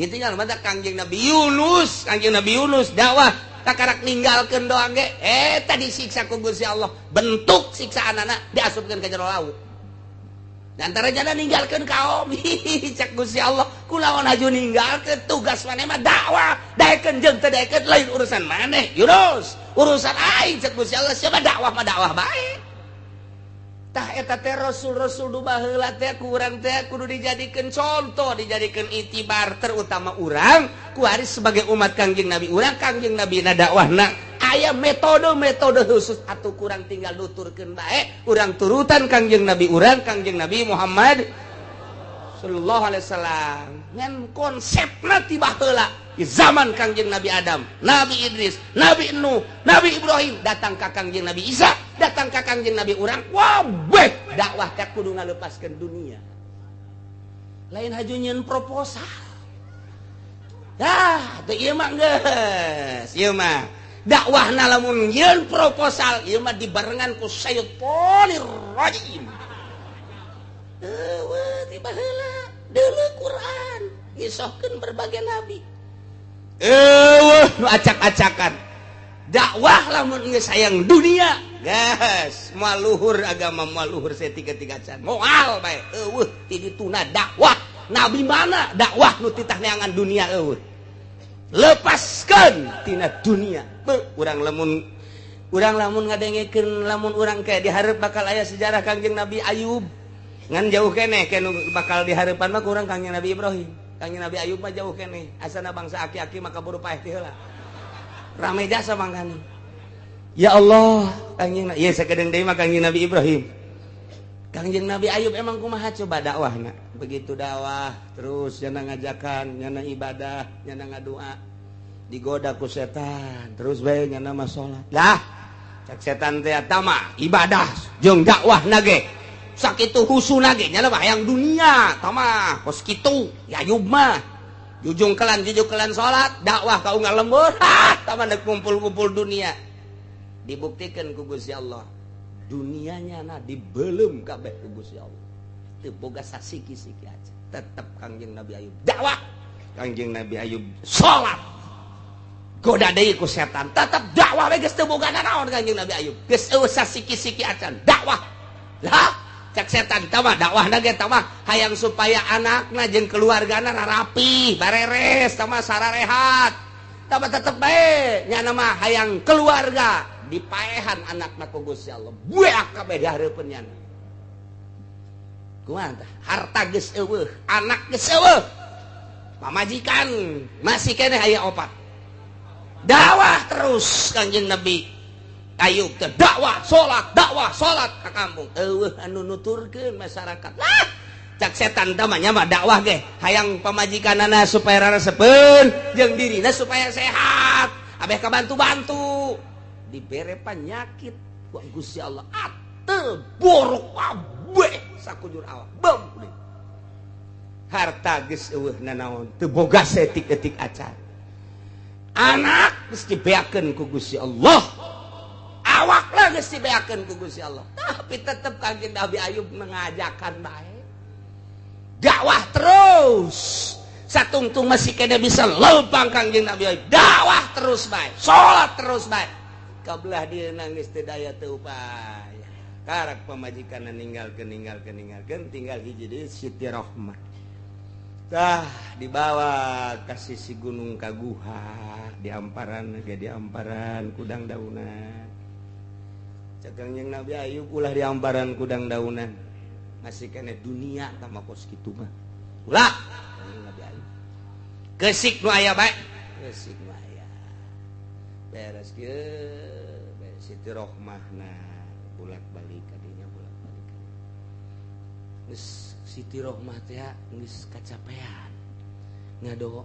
Ditinggal mata Kangjeng Nabi Yunus, Kangjeng Nabi Yunus dakwah kakarak ninggalkeun doang ge eta disiksa ku Gusti Allah. Bentuk siksaanana diasupkeun ka jero laut. Antara jana ninggalkeun kaum cek Gusti Allah kulawan haju ninggalkeun tugas maneh mah dakwah daekeun jeung teu daekeun lain urusan maneh Yunus, urusan aing cek Gusti Allah siapa dakwah mah dakwah bae. Tah eta teh rasul-rasul du baheula teh ku urang teh kudu dijadikeun contoh, dijadikeun itibar terutama urang ku ari sebagai umat Kangjeng Nabi urang Kangjeng Nabi na dakwahna aya metode-metode khusus atuh kurang tinggal nuturkeun bae urang turutan Kangjeng Nabi urang Kangjeng Nabi Muhammad sallallahu alaihi wasallam ngan konsepna ti baheula di zaman Kangjeng Nabi Adam, Nabi Idris, Nabi Nuh, Nabi Ibrahim datang ka Kangjeng Nabi Isa, datang ka Kangjeng Nabi urang wabeh dakwah teh kudu ngalepaskeun dunia. Lain haju nyieun proposal. Dah, teu ieu mah geus, ieu mah dakwahna lamun nyieun proposal ieu mah dibarengan ku syaitonir rajim. Eueuh ti baheula deuleu Quran ngisohkeun berbagai nabi. Eueuh nu acak-acakan. Dakwah lamun geus sayang dunia Gas, moal luhur agama, moal luhur saeutik-eutik acan. Moal bae eueuh ti dituna dakwah. Nabi mana dakwah nu titah neangan dunia eueuh. Lepaskan tina dunia. Beuh, urang lamun ngadengekeun, lamun urang kayak dihareup bakal aya sejarah Kangjeng Nabi Ayub. Ngan jauh keneh ke bakal dihareupan mah kurang Kangjeng Nabi Ibrahim. Kangjeng Nabi Ayub mah jauh keneh. Asana bangsa aki-aki maka buru paeh ti heula. Rame jasa mangkana. Ya Allah, Kangjeng, ya sakedeung deui mah Kangjeng Nabi Ibrahim. Kangjeng Nabi Ayub emang kumaha coba dakwahna? Begitu dakwah terus nyana ngajakan, nyana ibadah, nyana ngadua. Digoda ku setan, terus bae nyana mah salat. Lah, cek setan teh tama ibadah jeung dakwah nage. Sakitu husuna ge nyana mah hayang dunia, tama kos kitu ya Ayub mah. Jujung kelan salat, dakwah ka unggal lembur, ha, tama dek kumpul-kumpul dunia. Dibuktikan ku Gusti Allah, dunianya na dibelum kabeh ku Gusti Allah, teu boga sasiki-siki aja. Tetep Kangjeng Nabi Ayub dakwah, Kangjeng Nabi Ayub salat, goda deui ku setan, tetep dakwah we, geus teu boga nanaon. Kangjeng Nabi Ayub geus eueuh sasiki-siki acan, dakwah lah. Cek setan tama dakwah ge tama hayang supaya anakna jeung keluargana rapi bareres, tama sararehat, tama tetep bae nyana mah hayang keluarga. Dipaehan anakna ku Gusti Allah, buak kabeh dihareupeun nyana. Kumaha tah? Harta geus eueuh, anak geus eueuh, pamajikan masih keneh aya opat. Dakwah terus Kangjeng Nabi Ayub teh, dakwah salat, dakwah salat ka kampung, eueuh anu nuturkeun masyarakat. Lah, cak setan teh mah nya mah dakwah ge hayang pamajikanana supaya raresepeun jeung dirina supaya sehat, abeh kabantu-bantu. Dibere penyakit ku Gusti Allah, atel borok kabeh sakujur awak. Bem, harta geus eueuh nanaon, teu boga saeutik-eutik acan, anak geus dibeakeun ku Gusti Allah, awak lah geus dibeakeun ku Gusti Allah, tapi tetep Kangjeng Nabi Ayub mengajakan bae, dakwah terus. Satungtung masih kena bisa lempang, Kangjeng Nabi Ayub dakwah terus bae, salat terus bae. Kabelah dia nangis teu daya teu upaya, karak pamajikan ninggalkeun, ninggalkeun, ninggalkeun, tinggal hiji deui, Siti Rohmah. Tah, dibawa ka sisi gunung, ka guha di amparan ge, di amparan kudang daunan. Cek Kangjeng Nabi Ayub, ulah di amparan kudang daunan, masih kena dunia tama kos kitu mah, ulah. Kangjeng Nabi Ayub kesik nu aya bae, kesik nu aya beres kieu. Siti Rohmah nah bolak balik kadinya, bolak balik. Geus Siti Rohmah teh geus kacapean ngadoa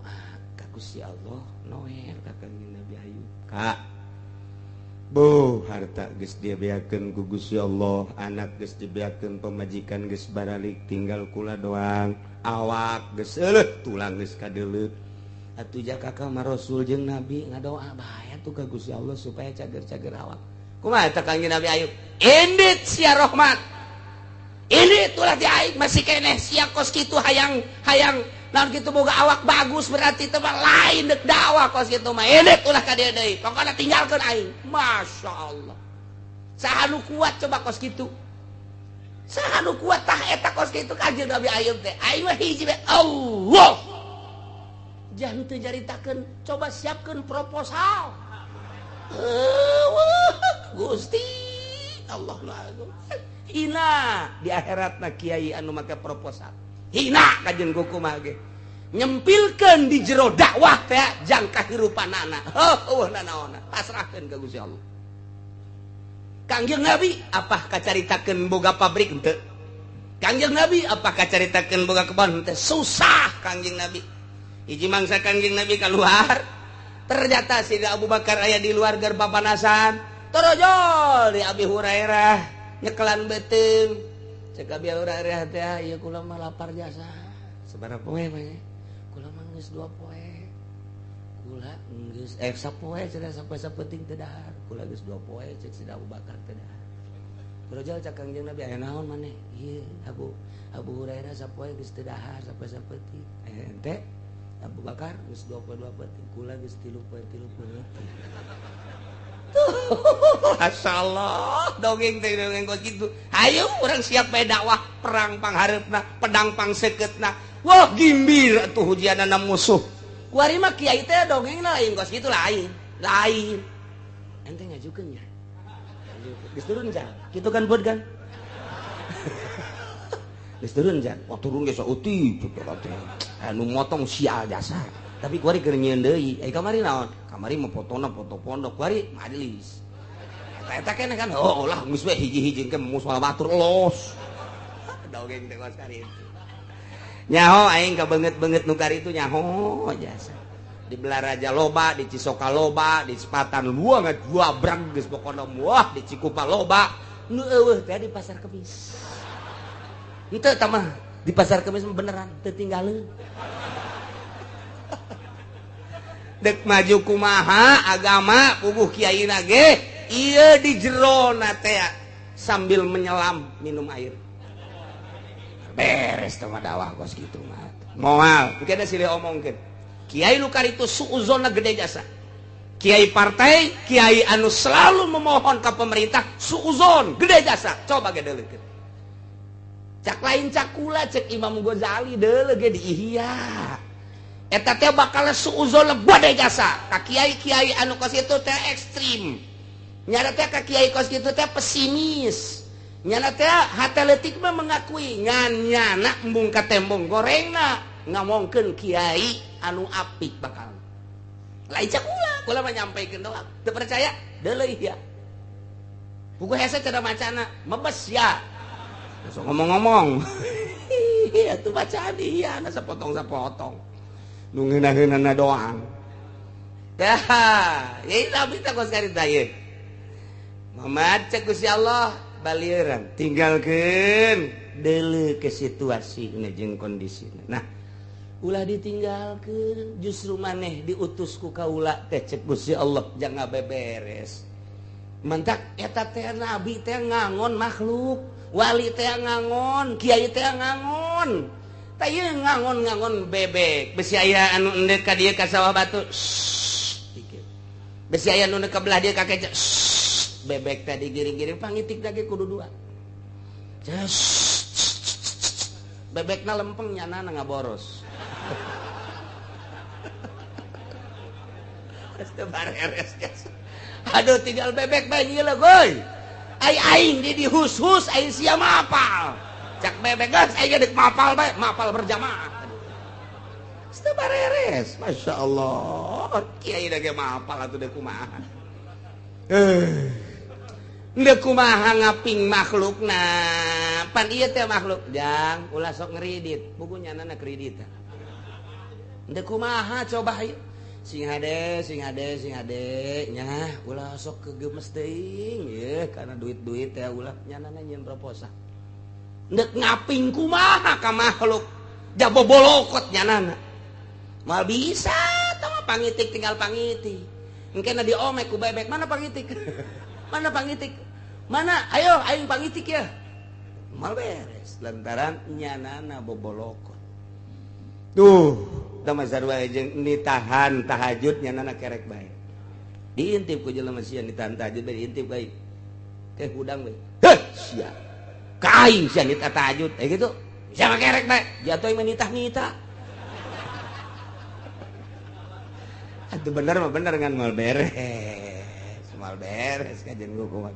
ka Gusti Allah, noel ka Kangjeng Nabi Ayub, Kak Bu, harta geus dibeakeun ku Gusti Allah, anak geus dibeakeun, pamajikan geus baralik, tinggal kula doang, awak geus euleuh, tulang geus kadeuleut. Atuh jaka ka Rasul jeung Nabi, ngadoa bae atuh ka Gusti Allah supaya cager-cager awak. Kumaha eta Kangjeng Nabi Ayub? Indit sia Rohmat, ini itulah di aing masih keneh sia kos kitu hayang hayang naon kitu, boga awak bagus berarti teh mah lain dek dakwah kos kitu mah. Indit ulah ka dieu deui, pokona tinggalkeun aing. Masya Allah, saha nu kuat coba kos kitu? Saha nu kuat tah eta kos kitu? Kanjeng Nabi Ayub teh, aing mah hiji bae, Allah. Jangan teu nyaritakeun, coba siapkeun proposal. Gusti Allah, hina di akhiratna kiai anu make proposal, hina kajen kumaha ge nyempilkeun di jero dakwah teh jang kahirupanana. Heuh, nanaonna, pasrahkeun ka Gusti Allah. Kangjeng Nabi apa kacaritakeun boga pabrik? Henteu. Kangjeng Nabi apa kacaritakeun boga kebon? Henteu. Susah Kangjeng Nabi. Hiji mangsa Kangjeng Nabi keluar, ternyata si Abu Bakar aya di luar keur papanasan. Torojol di Abi Hurairah nyekelan beuteung. Cek Abi Hurairah teh, ieu kula mah lapar jasa. Sabaraha poe mah? Kula mah geus 2 poe. Kula geus sapoe cenah, sapoe sapenting teu dahar. Kula geus 2 poe, cek si Abu Bakar, teu dahar. Torojol cek Kangjeng Nabi, aya naon maneh? Ieu Abu Abu Hurairah sapoe geus teu dahar, sapoe sapenting. Ente Abu Bakar geus 2 poe 2 penting, kula geus 3 poe 3 penting. Tuh. Masyaallah dongeng teh dongeng kos kitu. Hayu urang siap bae dakwah perang panghareupna, pedang pangsekeutna. Wah gimbir atuh hujianana musuh. Kuari mah kiai teh dongengna lain kos kitu lain. Lain. Ente ngajukeun nya. Geus turun jan. Kitu kan buat kan? Geus turun jan. Wah turun ge sauti kitu teh. Anu motong sial jasa. Tapi kuari keur nyieun deui. Ai kamari naon? Kamari mah potona foto pondok, kuari majelis. Eta keneh kan oh lah geus we hiji-hiji ke musuh batur los. Dongeng teh kos kari itu. Nyaho aing kabeungeut-beungeut nu kari itu nyaho jasa. Di Belaraja loba, di Cisoka loba, di Sepatan luang dua brang geus pokona wah di Cikupa loba. Nu eueuh teh di Pasar Kemis. Henteu tah mah di Pasar Kemis mah beneran teu tinggaleun. Dek maju kumaha agama puguh kiaina ge ieu di jerona teh sambil menyelam minum air. Beres teh mah dakwah kos kitu mah. Moal, engke da silih omongkeun. Kiai nu karitu suuzonna gede jasa. Kiai partai, kiai anu selalu memohon ka pemerintah suuzon gede jasa. Coba ge deuleukeun. Cak lain cakula cek Imam Ghazali deuleu ge di Ihya. Eta teh bakal suuzon gede jasa. Ka kiai-kiai anu kos kitu teh ekstrim. Nyana teh ka kiai kos kitu teh pesimis. Nyana teh hate leutik mah mengakui ngan nyana embung ka tembong gorengna ngomongkeun kiai anu apik bakal. Lain cak kula, kula mah nyampaikeun doang. Teu percaya? Deuleu ya. Buku hese cara macana, mebes ya. Langsung ngomong-ngomong. Atuh bacaan iya, na sapotong-sapotong. Nu ngeunah-ngeunahna doang. Dah, ieu tapi teh kos karita ieu. Muhammad cek Gusti Allah balieuran, tinggalkeun deuleu ke situasina jeung kondisina. Nah, ulah ditinggalkeun, justru maneh diutus ku kaula teh cek Gusti Allah jangan beberes. Mantak eta teh nabi teh ngangon makhluk, wali teh ngangon, kiai teh ngangon. Tah ieu ngangon-ngangon bebek, besi aya anu endek ka dieu ka sawah batu. Besi aya anu ka belah dieu ka keca. Bebek tadi giring-giring pangitik lagi kudu dua. Bebekna lempeng nyana ngaboros. Aduh tinggal bebek bae nyieun goy. Ai aing di dihus-hus aing sia mapal. Cak bebek geus aing dek mapal bae, mapal berjamaah. Teu bareres. Masyaallah. Kiai da ge mapal atuh deuk kumaha. Deuk kumaha ngaping makhlukna. Pan ieu teh makhluk jang ulah sok ngeridit, buku nyanana kredit. Deuk kumaha coba hayu. Sing hade, sing hade, sing hade nya ulah sok kegemes teuing ye karena duit-duit teh ulah nyanana nyieun proposal. Deuk ngaping kumaha ka makhluk jabobolokot nyanana. Moal bisa tah mah pangitik tinggal pangitik. Engkena diomek ku bebek, mana pangitik? Mana pangitik? Mana? Ayo aing pangitik ya. Mal beres lantaran nyanana bobolokot. Tuh, da mah sarua jeung nitahan tahajud nyanana kerek bae. Diintip ku jelema sia nitahan tahajud bae diintip bae. Teh hudang bae. Heh, sia. Ka aing sia nitah tahajud. Eh gitu. Sia mah kerek bae. Jatuh mah nitah-nitah. Atuh bener mah bener ngan moal beres. Moal beres kajian gua kumaha.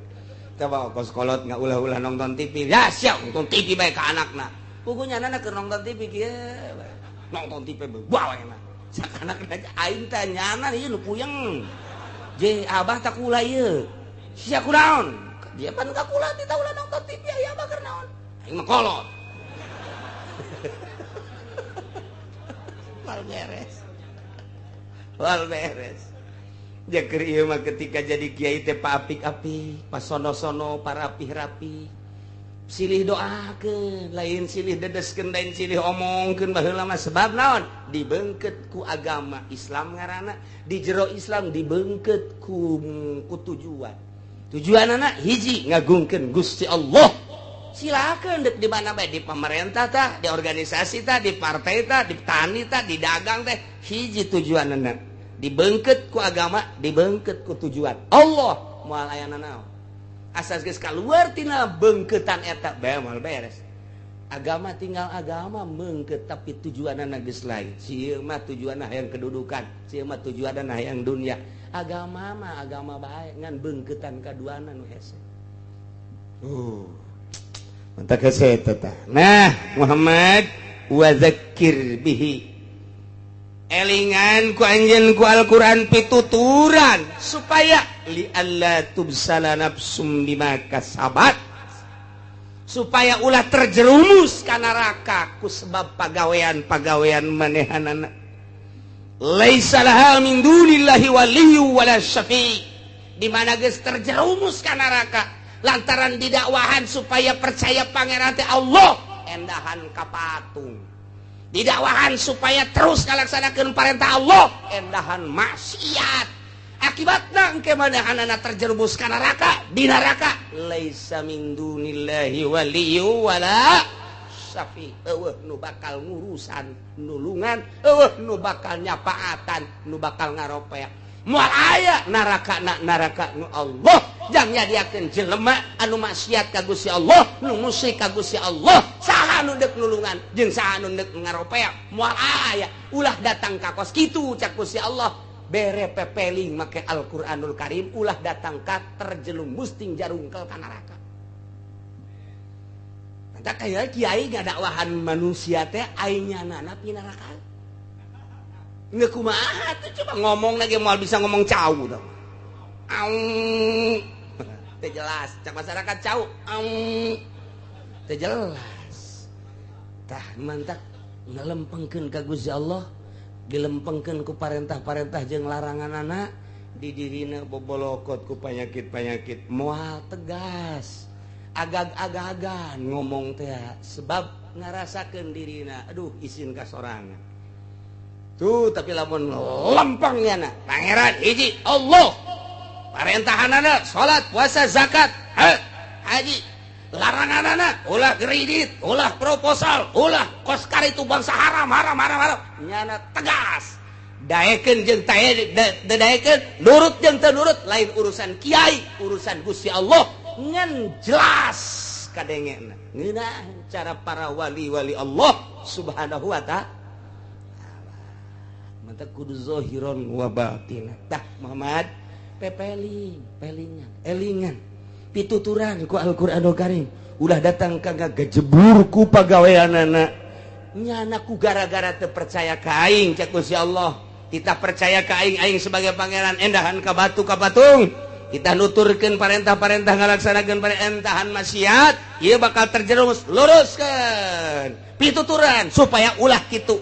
Coba kos kolot nggak ulah-ulah nonton TV. Ya siap nonton TV bae ka anakna. Pugunya anak keur nonton TV kieu. Nonton TV bae enak. Sakanakna aing teh nyana ieu nu puyeng. Je abah tak kula ieu. Sia kunaon? Dia pan ka kula teh ulah nonton TV aya abah keur naon? Aing mah kolot. Moal beres. Moal beres. Jaker ieu mah ketika jadi kiai teh paapik-apik, pasono-sono, parapih-rapi. Silih doakeun, lain silih dedeskeun, lain silih omongkeun baheula mah sebab naon? Dibeungkeut ku agama Islam ngaranna, di jero Islam dibeungkeut ku tujuan. Tujuanana hiji ngagungkeun Gusti Allah. Silakan dek di mana bae, di pemerintah tah, di organisasi tah, di partai tah, di tani tah, di dagang teh, hiji tujuanana. Dibeungkeut ku agama, dibeungkeut ku tujuan Allah Moal aya nanaon. Asas geus kaluar tina beungkeutan eta bae moal beres. Agama tinggal agama meungkeut tapi tujuanna geus lain. Sieun mah tujuanna hayang kedudukan, sieun mah tujuanna hayang dunia. Agama mah agama bae ngan beungkeutan kaduana nu hese. Mantap hese eta tah. Nah, Muhammad wa zakkir bihi. Elingan ku anjeun ku Al-Qur'an pituturan supaya li alla tubsala nafsum bima kasabat, supaya ulah terjerumus ka neraka ku sebab pagawean-pagawean manehanana. Laisa laha min dunillahi waliyyu wala syafi. Di mana geus terjerumus ka neraka lantaran didakwahan supaya percaya pangeran teh Allah, endahan ka patung. Didakwahan supaya terus ngalaksanakeun parentah Allah, endahan maksiat. Akibatna engke manehanana terjerumus ka neraka, di neraka laisa min dunillahi waliyyu wala syafi. Eueuh nu bakal ngurusan nulungan, eueuh nu bakal nyapaatan, nu bakal ngaropea. Moal aya neraka na neraka nu Allah jang nyadiakeun jelema anu maksiat ka Gusti Allah, nu musyrik ka Gusti Allah, saha nu deuk nulungan jeung saha nu deuk ngaropea, moal aya. Ulah datang ka kos kitu cak Gusti Allah, bere pepeling make Al-Qur'anul Karim, ulah datang ka terjerumus ting jarungkel ka neraka. Mantap kaya kiai ngadakwahan manusia teh ai nyanana pinaraka. Nggak kumaha tuh coba ngomong lagi moal bisa ngomong cau dong. Aung. Teu jelas, cak masyarakat cau. Aung. Teu jelas. Tah mantap ngelempengkeun ka Gusti Allah, dilempengkeun ku parentah-parentah jeung laranganana, di dirina bobolokot ku panyakit-panyakit moal tegas. Agag-agagan ngomong teh sebab ngarasakeun dirina, aduh isin ka sorangan. Tuh tapi lamun lempengnya na pangeran hiji Allah, parentahanana salat, puasa, zakat, haji, laranganana ulah kredit, ulah proposal, ulah koskar itu bangsa haram haram haram haram. Nyana tegas. Daekeun jeung daekeun, nurut jeung teu nurut lain urusan kiai, urusan Gusti Allah. Ngan jelas kadengena. Ngeunah cara para wali-wali Allah Subhanahu wa ta'ala. Mata kudu zahiron wa batin. Tah Muhammad pepeling, pelingan, elingan, pituturan ku Al-Qur'anul Karim. Ulah datang ka ngagejebur ku pagaweanana. Nyana ku gara-gara teu percaya ka aing cak Gusti Allah. Kita percaya ka aing, aing sebagai pangeran endahan ka batu ka patung. Kita nuturkeun parentah-parentah ngalaksanakeun parentahan maksiat, ieu bakal terjerumus. Luruskeun pituturan supaya ulah kitu.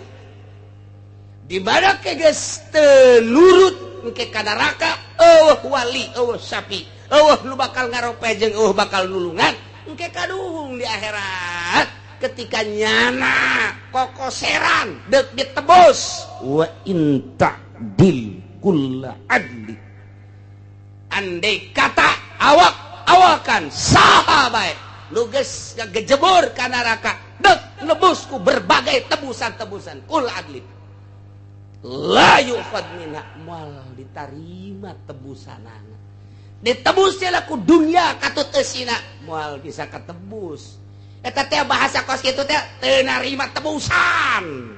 Di mana ke geus teu nurut engke ka neraka, eueuh wali, eueuh sapi, eueuh nu bakal ngarope jeung eueuh bakal nulungan, engke kaduhung di akhirat ketika nyana kokoseran deuk ditebus. Wa in ta'dil kulla adli. Andai kata awak awakan saha bae nu geus ngagejebur ka neraka deuk nebus ku berbagai tebusan-tebusan kul adli. La yukhad minha, moal ditarima tebusanana. Ditebus ku dunia katut eusina moal bisa katebus. Eta teh bahasa kos kitu teh teu narima tebusan.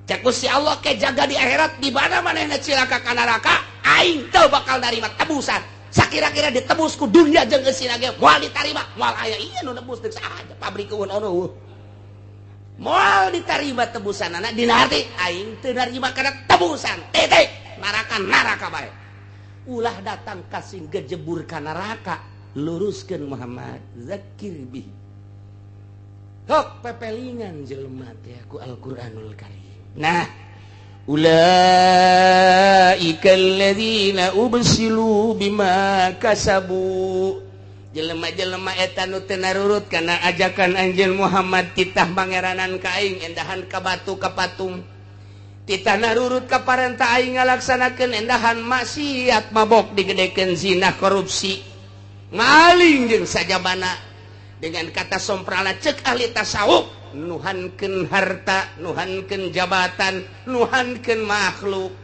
Cek Gusti Allah ke jaga di akhirat di mana manehna cilaka ka neraka, aing teu bakal narima tebusan. Sakira-kira ditebus ku dunia jeung eusina ge moal ditarima, moal aya ieu nu nebus deuk saha pabrik eueun ono. Moal ditarima tebusanana dina arti aing teu narima kana tebusan. Titik. Neraka neraka bae. Ulah datang kasing gejebur ka neraka, luruskeun Muhammad zakir bihi. Hok pepelingan jelema teh ku Al-Qur'anul Karim. Nah, ulaika alladzina ubsilu bima kasabu. Jelema-jelema eta nu teu narurut kana ajakan anjeun Muhammad titah pangeranan ka aing endahan ka batu ka patung. Titah narurut ka parentah aing ngalaksanakeun endahan maksiat mabok digedekeun zina korupsi. Maling jeung sajabana. Dengan kata somprana cek ahli tasawuf, nuhankeun harta, nuhankeun jabatan, nuhankeun makhluk.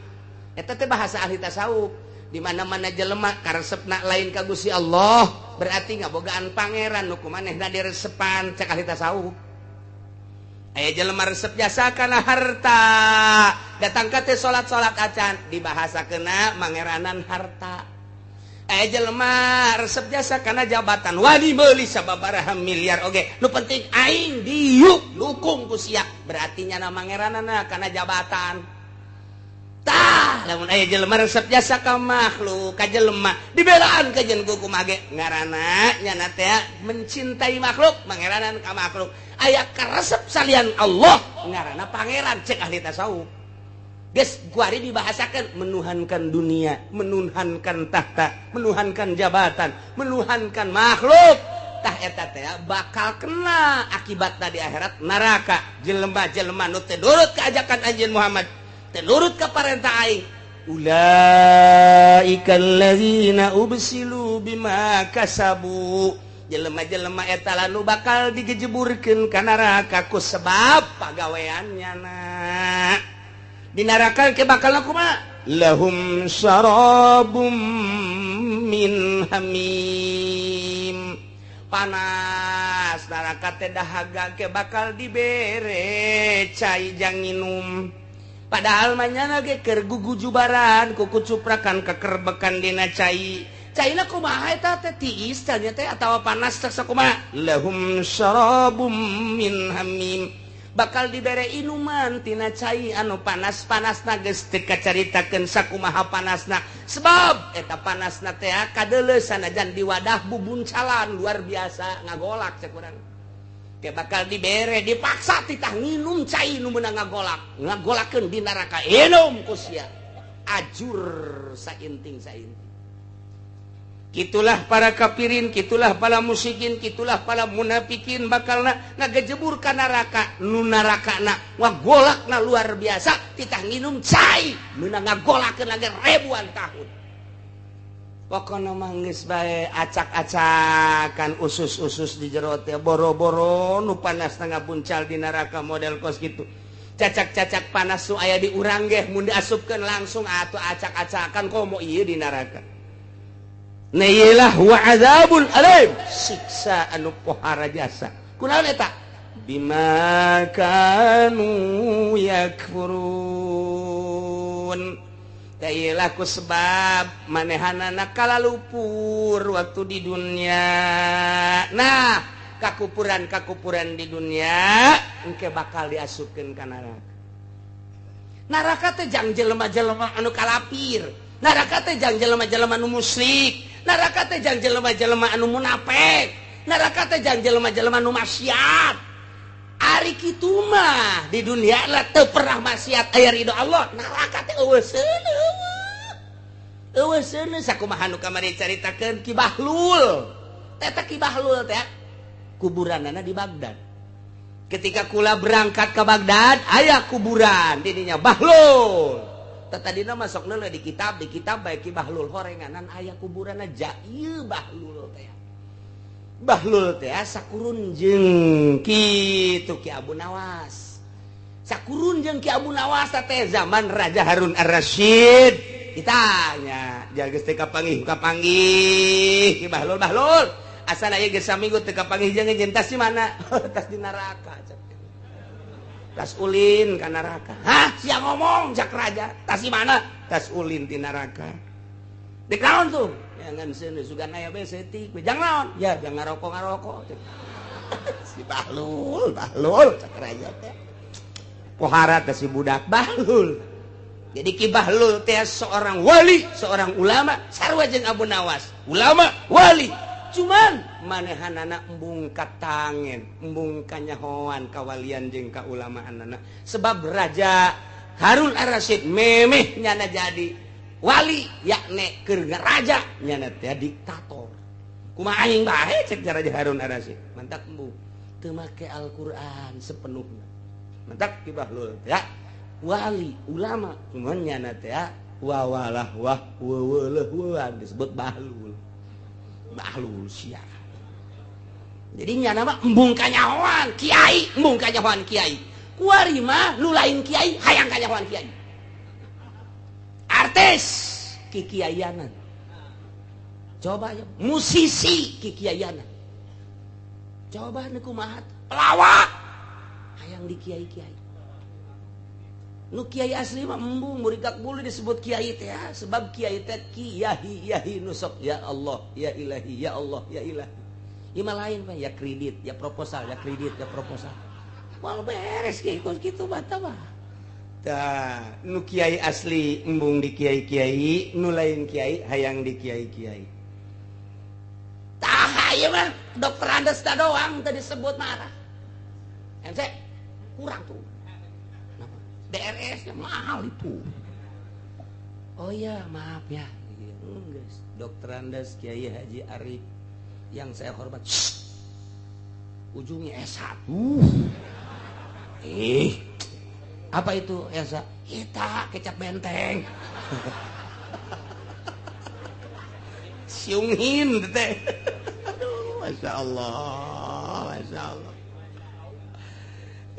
Eta teh bahasa ahli tasawuf. Di mana-mana jelema karesepna lain ka Gusti Allah, berarti ngabogaan pangeran nu kumanehna diresepan cek ahli tasawuf. Aya jelema resep jasa kana harta, datang ka teh salat-salat acan dibahasakeuna mangeranan harta. Aya jelema resep jasa kana jabatan, wani meuli sababaraha miliar oge, nu penting aing diuk dukung ku sia, berarti nyana mangeranana kana jabatan. Tah, lamun aya jelema resep jasa ka makhluk, ka jelema dibelaan ka jeung kumaha ge ngaranna nyana teh mencintai makhluk, mangeranan ka makhluk. Aya karesep salian Allah ngaranna pangeran cek ahli tasawuf. Geus kuari dibahasakeun menuhankan dunia, menuhankan tahta, menuhankan jabatan, menuhankan makhluk. Tah eta teh bakal kena akibatna di akhirat neraka. Jelema-jelema nu teu nurut ka ajakan Anjeun Muhammad, teu nurut ka parentah aing, ulaika allazina ubsilu bima kasabu. Jelema-jelema eta nu bakal digejeburkeun ka neraka ku sebab pagaweannya na. Di neraka ke bakal kumaha? Lahum syarabum min hamim. Panas neraka teh dahaga ke bakal dibere cai jang nginum. Padahal manyana ge keur gugujubaran kuku cuprakan kekerbekan dina cai. Caina kumaha eta teh tiis nya teh atawa panas teh sakumaha? Lahum syarabum min hamim. Bakal dibere inuman tina cai anu panas-panasna geus teu kacaritakeun sakumaha panasna. Sebab eta panasna teh kadeuleu sanajan di wadah bubuncalan luar biasa ngagolak cek urang. Ke bakal dibere dipaksa titah nginum cai nu meunang ngagolak, ngagolakeun di neraka inum ku sia. Ajur sainting-sainting. Kitulah para kafirin, kitulah para musyrikin, kitulah para munafikin bakalna ngagejebur ka neraka, nu narakana ngagolakna luar biasa titah nginum cai meunang ngagolakeun lagi ribuan tahun. Pokona mah geus bae acak-acakan usus-usus di jero teh boro-boro nu panas ngabuncal di neraka model kos kitu. Cacak-cacak panas nu aya di urang ge mun diasupkeun langsung atuh acak-acakan komo ieu di neraka. Nailah wa azabun alim, siksa anu pohara jasa. Kunaon eta? Bima kanu yakfurun. Tailah ku sebab manehanana kalalupur waktu di dunia. Nah, kakupuran-kakupuran di dunia engke bakal diasupkeun ka neraka. Neraka teh jang jelema-jelema anu kalapir. Neraka teh jang jelema-jelema anu musyrik. Neraka teh jang jelema-jelema anu munafik. Neraka teh jang jelema-jelema anu maksiat. Ari kitu mah di dunia lah teu pernah maksiat aya ridho Allah. Neraka teh eueuh seuneu. Eueuh seuneu sakumaha nu kamari caritakeun Ki Bahlul. Eta Ki Bahlul teh kuburanana di Baghdad. Ketika kula berangkat ke Baghdad aya kuburan di dinya Bahlul. Tadina masuk nele di kitab bae Ki Bahlul horenganan aya kuburanna ja ieu Bahlul teh. Bahlul teh sakurun jeung kitu Ki Abu Nawas. Sakurun jeung Ki Abu Nawas teh zaman Raja Harun Ar-Rasyid. Ditanya, ja geus teh kapanggih Ki Bahlul Bahlul. Asal aya geus saminggu teu kapanggih jeung jeung tas di mana? Tas di neraka. Tas ulin ka neraka. Hah, sia ngomong cak raja. Tas di mana? Tas ulin di neraka. Dek naon tuh? Ya ngan seuneu sugan aya bae setik. Jang naon? Ya jang ngarokok-ngarokok. Si Bahlul, Bahlul cak raja teh. Pohara teh si budak Bahlul. Jadi Ki Bahlul teh seorang wali, seorang ulama, sarua jeung Abu Nawas. Ulama, wali. Cuman manehanana embung katangen, embung kanyahoan kawalian jeung kaulamaanana. Sebab Raja Harun Ar-Rasyid memeh nyana jadi wali yakne keur raja nyana teh diktator. Kumaha aing bae cek Raja Harun Ar-Rasyid. Mantak embung teu make Al-Qur'an sepenuhna. Mantak Ki Bahlul teh wali ulama cuman nyana teh wawalah wah weweleuh disebut Bahlul. Bahlul sia. Jadi nyana mah embung kanyahoan kiai, embung kanyahoan kiai. Kuari mah nu lain kiai hayang kanyahoan kiai. Artis kikiayanan. Coba ya, musisi kikiayanan. Coba nu kumaha pelawak hayang di kiai-kiai. Nu kiai asli mah embung murigak bulu disebut kiai teh ya, sebab kiai teh kiai yahi nusok ya Allah ya ilahi ya Allah ya ilahi. Ieu mah lain Pak, ya kredit, ya proposal, ya kredit, ya proposal. Moal beres kiai kos kitu bata mah. Tah, nu kiai asli embung di kiai-kiai, nu lain kiai hayang di kiai-kiai. Tah ieu mah dokter Andes doang tadi disebut marah. MC kurang tuh. DRS-nya mahal itu. Oh iya, maaf ya. Guys, Dokter Andes Kiai Haji Arif yang saya hormat. Shh. Ujungnya S1. Apa itu S1? Kita kecap benteng. Siungin teh. Aduh, Masya Allah, Masya Allah.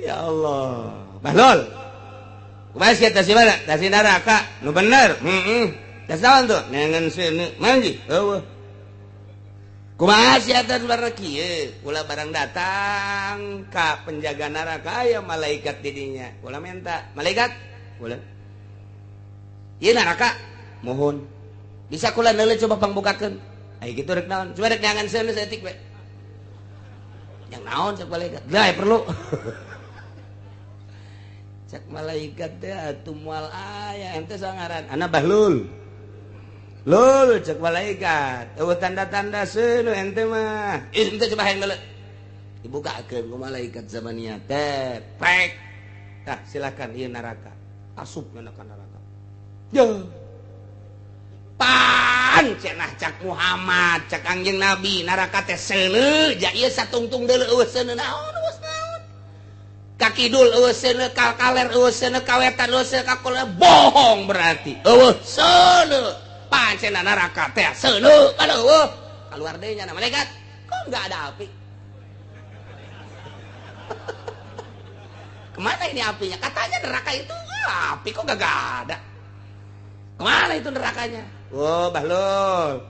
Ya Allah. Bahlol. Kumaha sia tas mana? Tas neraka. Nu bener. Heeh. Tas naon tuh? Neangan seuneu. Manji. Eueuh. Kumaha sia tas barang kieu? Ulah barang datang ka penjaga neraka aya malaikat di dinya. Ulah minta. Malaikat? Ulah. Ieu neraka. Mohon. Bisa kula neuleuh coba pangbukakeun. Ai kitu rek naon? Coba rek neangan seuneu saeutik we. Yang naon cek malaikat? Lah perlu. Cek malaikat teh atuh moal aya ente sangaran ana Bahlul. Lul cek malaikat. Eueuh tanda-tanda seuneu ente mah. Ih ente coba hayang deuleu. Dibukakeun ku malaikat zamania teh. Prek. Tah silakan ieu neraka. Asup ka neraka. Yo. Pan cenah cak Muhammad, cak Kangjeng Nabi neraka teh seuneu, ja ieu satungtung deuleu eueuh seuneu naon eueuh naon. Ka kidul eueuh seuneu, ka kaler eueuh seuneu, ka wetan eueuh seuneu, ka kulon bohong berarti. Eueuh seuneu. Pancena neraka teh seuneu kan eueuh. Keluar deui nya malaikat, kok enggak ada api? Kemana ini apinya? Katanya neraka itu api kok gak ada. Kemana itu nerakanya? Oh, Bahlul.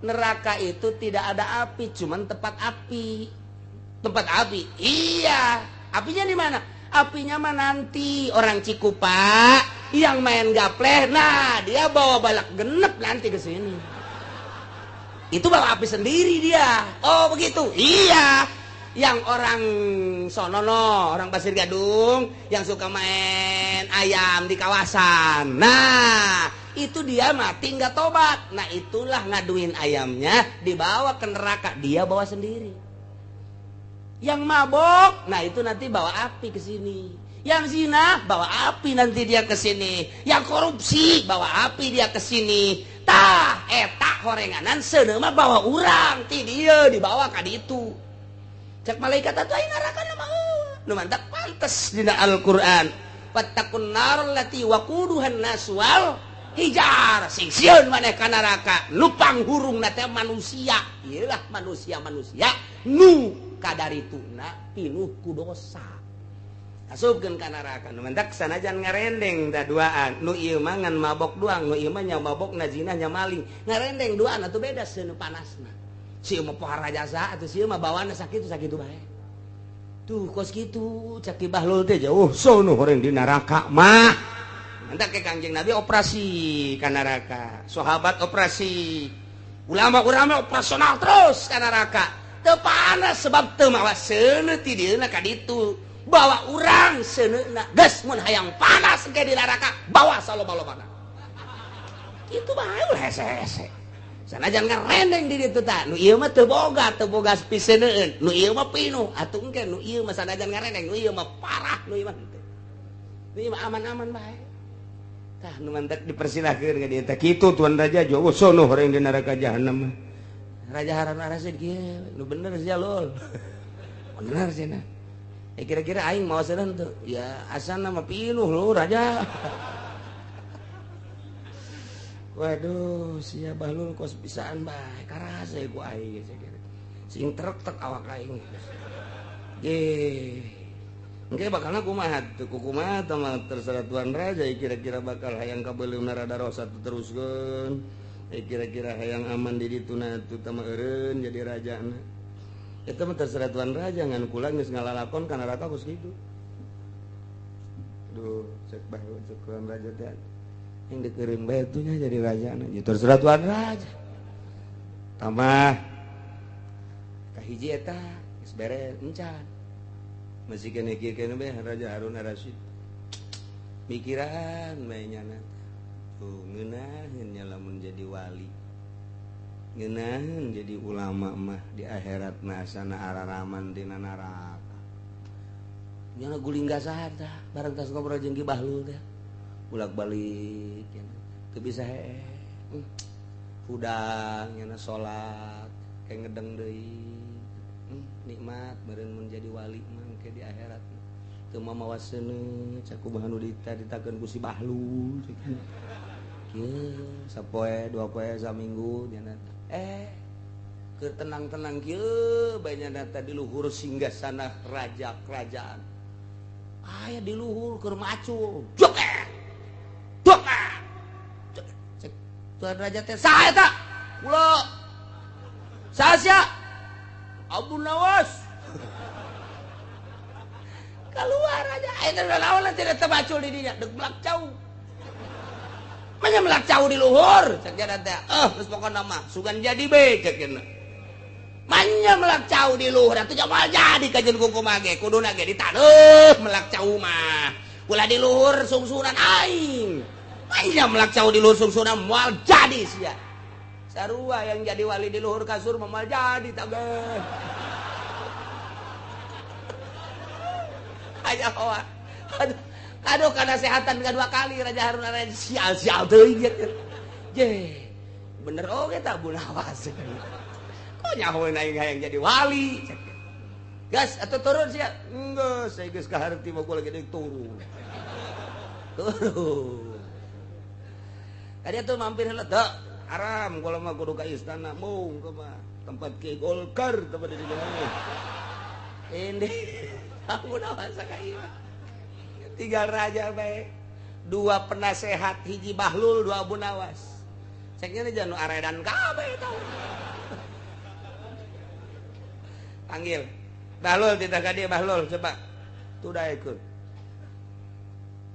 Neraka itu tidak ada api, cuman tempat api. Tempat api. Iya. Apinya di mana? Apinya mah nanti orang Cikupa yang main gapleh, nah dia bawa balak genep nanti ke sini. Itu bawa api sendiri dia. Oh, begitu. Iya. Yang orang sonono, orang Pasir Gadung yang suka main ayam di kawasan. Nah, itu dia mati nggak tobat. Nah, itulah ngaduin ayamnya dibawa ke neraka, dia bawa sendiri. Yang mabok, nah itu nanti bawa api ke sini. Yang zina bawa api nanti dia ke sini. Yang korupsi bawa api dia ke sini. Tah, eta horenganan seuneu mah bawa urang ti dieu dibawa ka ditu. Cek malaikat atuh aya neraka mah nu mantak pantes dina Al-Qur'an. Wattaqun nar allati waquduhan nas wal hijar. Sing sieun maneh ka neraka, nu panghurungna teh manusia. Ieu lah manusia-manusia nu kadarituna pinuh ku dosa. Asupkeun ka neraka. Nu mantak sanajan ngarendeng da duaan. Nu ieu mah ngan mabok doang, nu ieu mah nya mabok na zina nya maling. Ngarendeng duaan atuh beda seuneu panasna. Si ieu mah pohara jasa atuh si ieu mah bawaanna sakitu sakitu bae. Tuh kos kitu cak Ki Bahlul teh jauh sono horeng di neraka mah. Mantak ke Kangjeng Nabi operasi ka neraka, sahabat operasi, ulama-ulama operasional terus ka neraka. Teu panas sebab teu mawa seuneu ti dieuna ka ditu. Bawa urang seuneuna geus mun hayang panas ge di neraka bawa saloba-lobana. Kitu bae ulah hese-hese. Sanajan ngarendeng di ditu tah, nu ieu mah teu boga piseuneueun, nu ieu mah pinuh atuh engke nu ieu mah sanajan ngarendeng, nu ieu mah parah, nu ieu mah henteu. Nu ieu mah aman-aman bae. Tah nu mantak dipersilahkeun ka dieu teh kitu tuan raja jauh sono horeng di neraka jahanam. Raja Harun Ar-Rasyid kieu, nu bener sia lol. Bener cenah. Kira-kira aing mau seuneuh teu? Ya asana mah pinuh lu raja. Waduh, sia Bahlul kos bisaan bae, karasa ku aing geus kira. Sing trek-trek awak aing. Ye. Engke bakalna kumaha teu kumaha tah mah terserah tuan raja kira-kira bakal hayang kabeuleumna rada rosa teruskeun. Kira-kira hayang aman di dituna atuh tah mah eureun jadi rajana. Eta mah terserah tuan raja ngan kula geus ngalalakon ka neraka kos kitu. Duh, cek bae cek tuan raja teh. Yang dikeureun bae atuh nya jadi rajana. Ya terserah tuan raja. Tambah kahiji eta geus beres encan. Masih kene kieu kene bae Raja Harun Ar-Rasyid. Mikiran bae nyana. Tuh ngeunaheun nya lamun jadi wali. Ngeunaheun jadi ulama mah di akhirat mah asana araraman tina neraka. Nyana guling gasahan tah bareng tas ngobrol jeung Ki Bahlul teh. Bolak-balik nya teu bisa hee. Hudang nyana salat kayak ngedeng deui. Nikmat meureun mun jadi wali mah engke di akhirat. Teu mamawa seuneu cak kumaha nu ditakeun ku si Bahlul. Kieu sapoe dua poe saminggu nyana keur tenang-tenang kieu bae nyana teh di luhur singgasana raja kerajaan. Aya di luhur keur macul. Jok. Dok. Cek tuan raja teh saha eta? Kula. Saha sia? Abu Nawas. Keluar aja. Eta naon tidak tebacul di dinya, deuk melak cau. Manya melak cau di luhur, cek jana teh. Geus pokona mah sugan jadi be cek cenah. Manya melak cau di luhur atuh moal jadi kajeun kumaha ge, kuduna ge ditaneuh melak cau mah. Ulah di luhur sungsunan aing. Manya melak cau di luhur sungsunan moal jadi sia. Sarua yang jadi wali di luhur kasur moal jadi tabeh. Aja hoa. Aduh, aduh karena sehatan dua kali Raja Harun Ar-Rasyid sial-sial teuing ye. Ye, bener oge tah Abu Nawas. Kok nyahoeun aing hayang jadi wali. Gas atau turun sia? Enggeus, saya geus kaharti mah gua lagi deui turun. Turun. Tadi tuh mampir heula teu. Haram kalau mah kudu ka istana mung kumaha tempat Ki Golkar tempat di dieu. Ini Abu Nawas ka ieu. Tiga raja bae. Dua penasehat hiji Bahlul, dua Abu Nawas. Ceknya nih janu aredan kabeh tau. Panggil. Bahlul titah ka dieu Bahlul coba. Tudaekeun.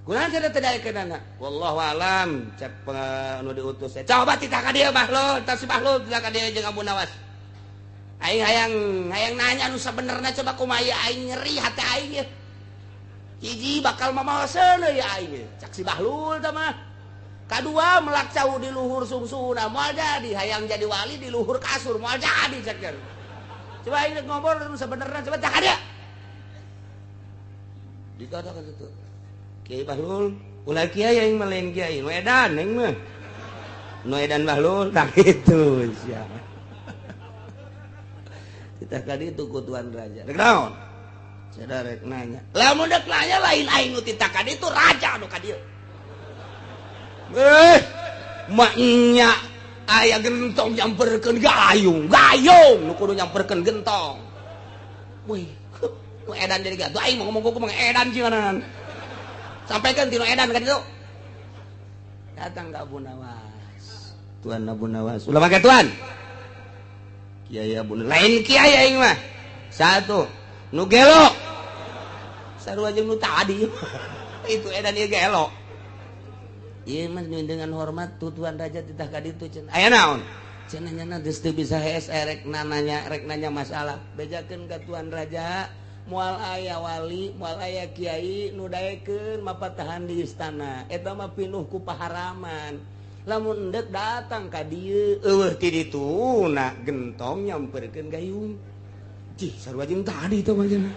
Kunaon cenah teu daekeunana? Wallahu alam cek anu diutus. Coba titah ka dieu Bahlul, tah si Bahlul titah ka dieu jeung Abu Nawas. Aing hayang nanya anu sabenerna coba kumaha aing nyeri hati aing ye. Hiji bakal mamawa seuneu ya aing. Cak si Bahlul tah mah. Kadua melak cau di luhur sungsuna moal jadi, hayang jadi wali di luhur kasur moal jadi cek cenah. Coba aing ngobrol anu sabenerna coba cak ka dieu. Dikatakan itu. Kiai Bahlul, ulah kiai aing mah lain kiai, nu edan aing mah. Nu edan Bahlul tah kitu sia. Kita kali itu ku tuan raja. Rek naon? Cenah rek nanya. Lamun rek nanya lain aing nu titah ka ditu raja nu ka dieu. Maknya aya gentong nyamperkeun gayung, gayung nu kudu nyamperkeun gentong. Wih, nu edan jadi gatuh aing mau ngomong kumaha edan cinanan. Sampaikan tinu edan ka ditu. Datang ka Abu Nawas. Tuan Abu Nawas. Ulah make tuan. Kiai Abu lain kiai aing mah. Satu, nu gelo. Sarua jeung nu tadi. Itu edan ieu gelo. Ieu mah dengan hormat tu tuan raja titah ka ditu cenah. Aya naon? Cenah nyana geus teu bisa hees rek nanya masalah. Bejakeun ka tuan raja, moal aya wali, moal aya kiai nu daekeun mapatahan di istana. Eta mah pinuh ku paharaman. Lamun endek datang ka dieu eueuh ti ditu na gentong nyamperkeun gayung. Cih, sarua jeung tadi teh mah cenah.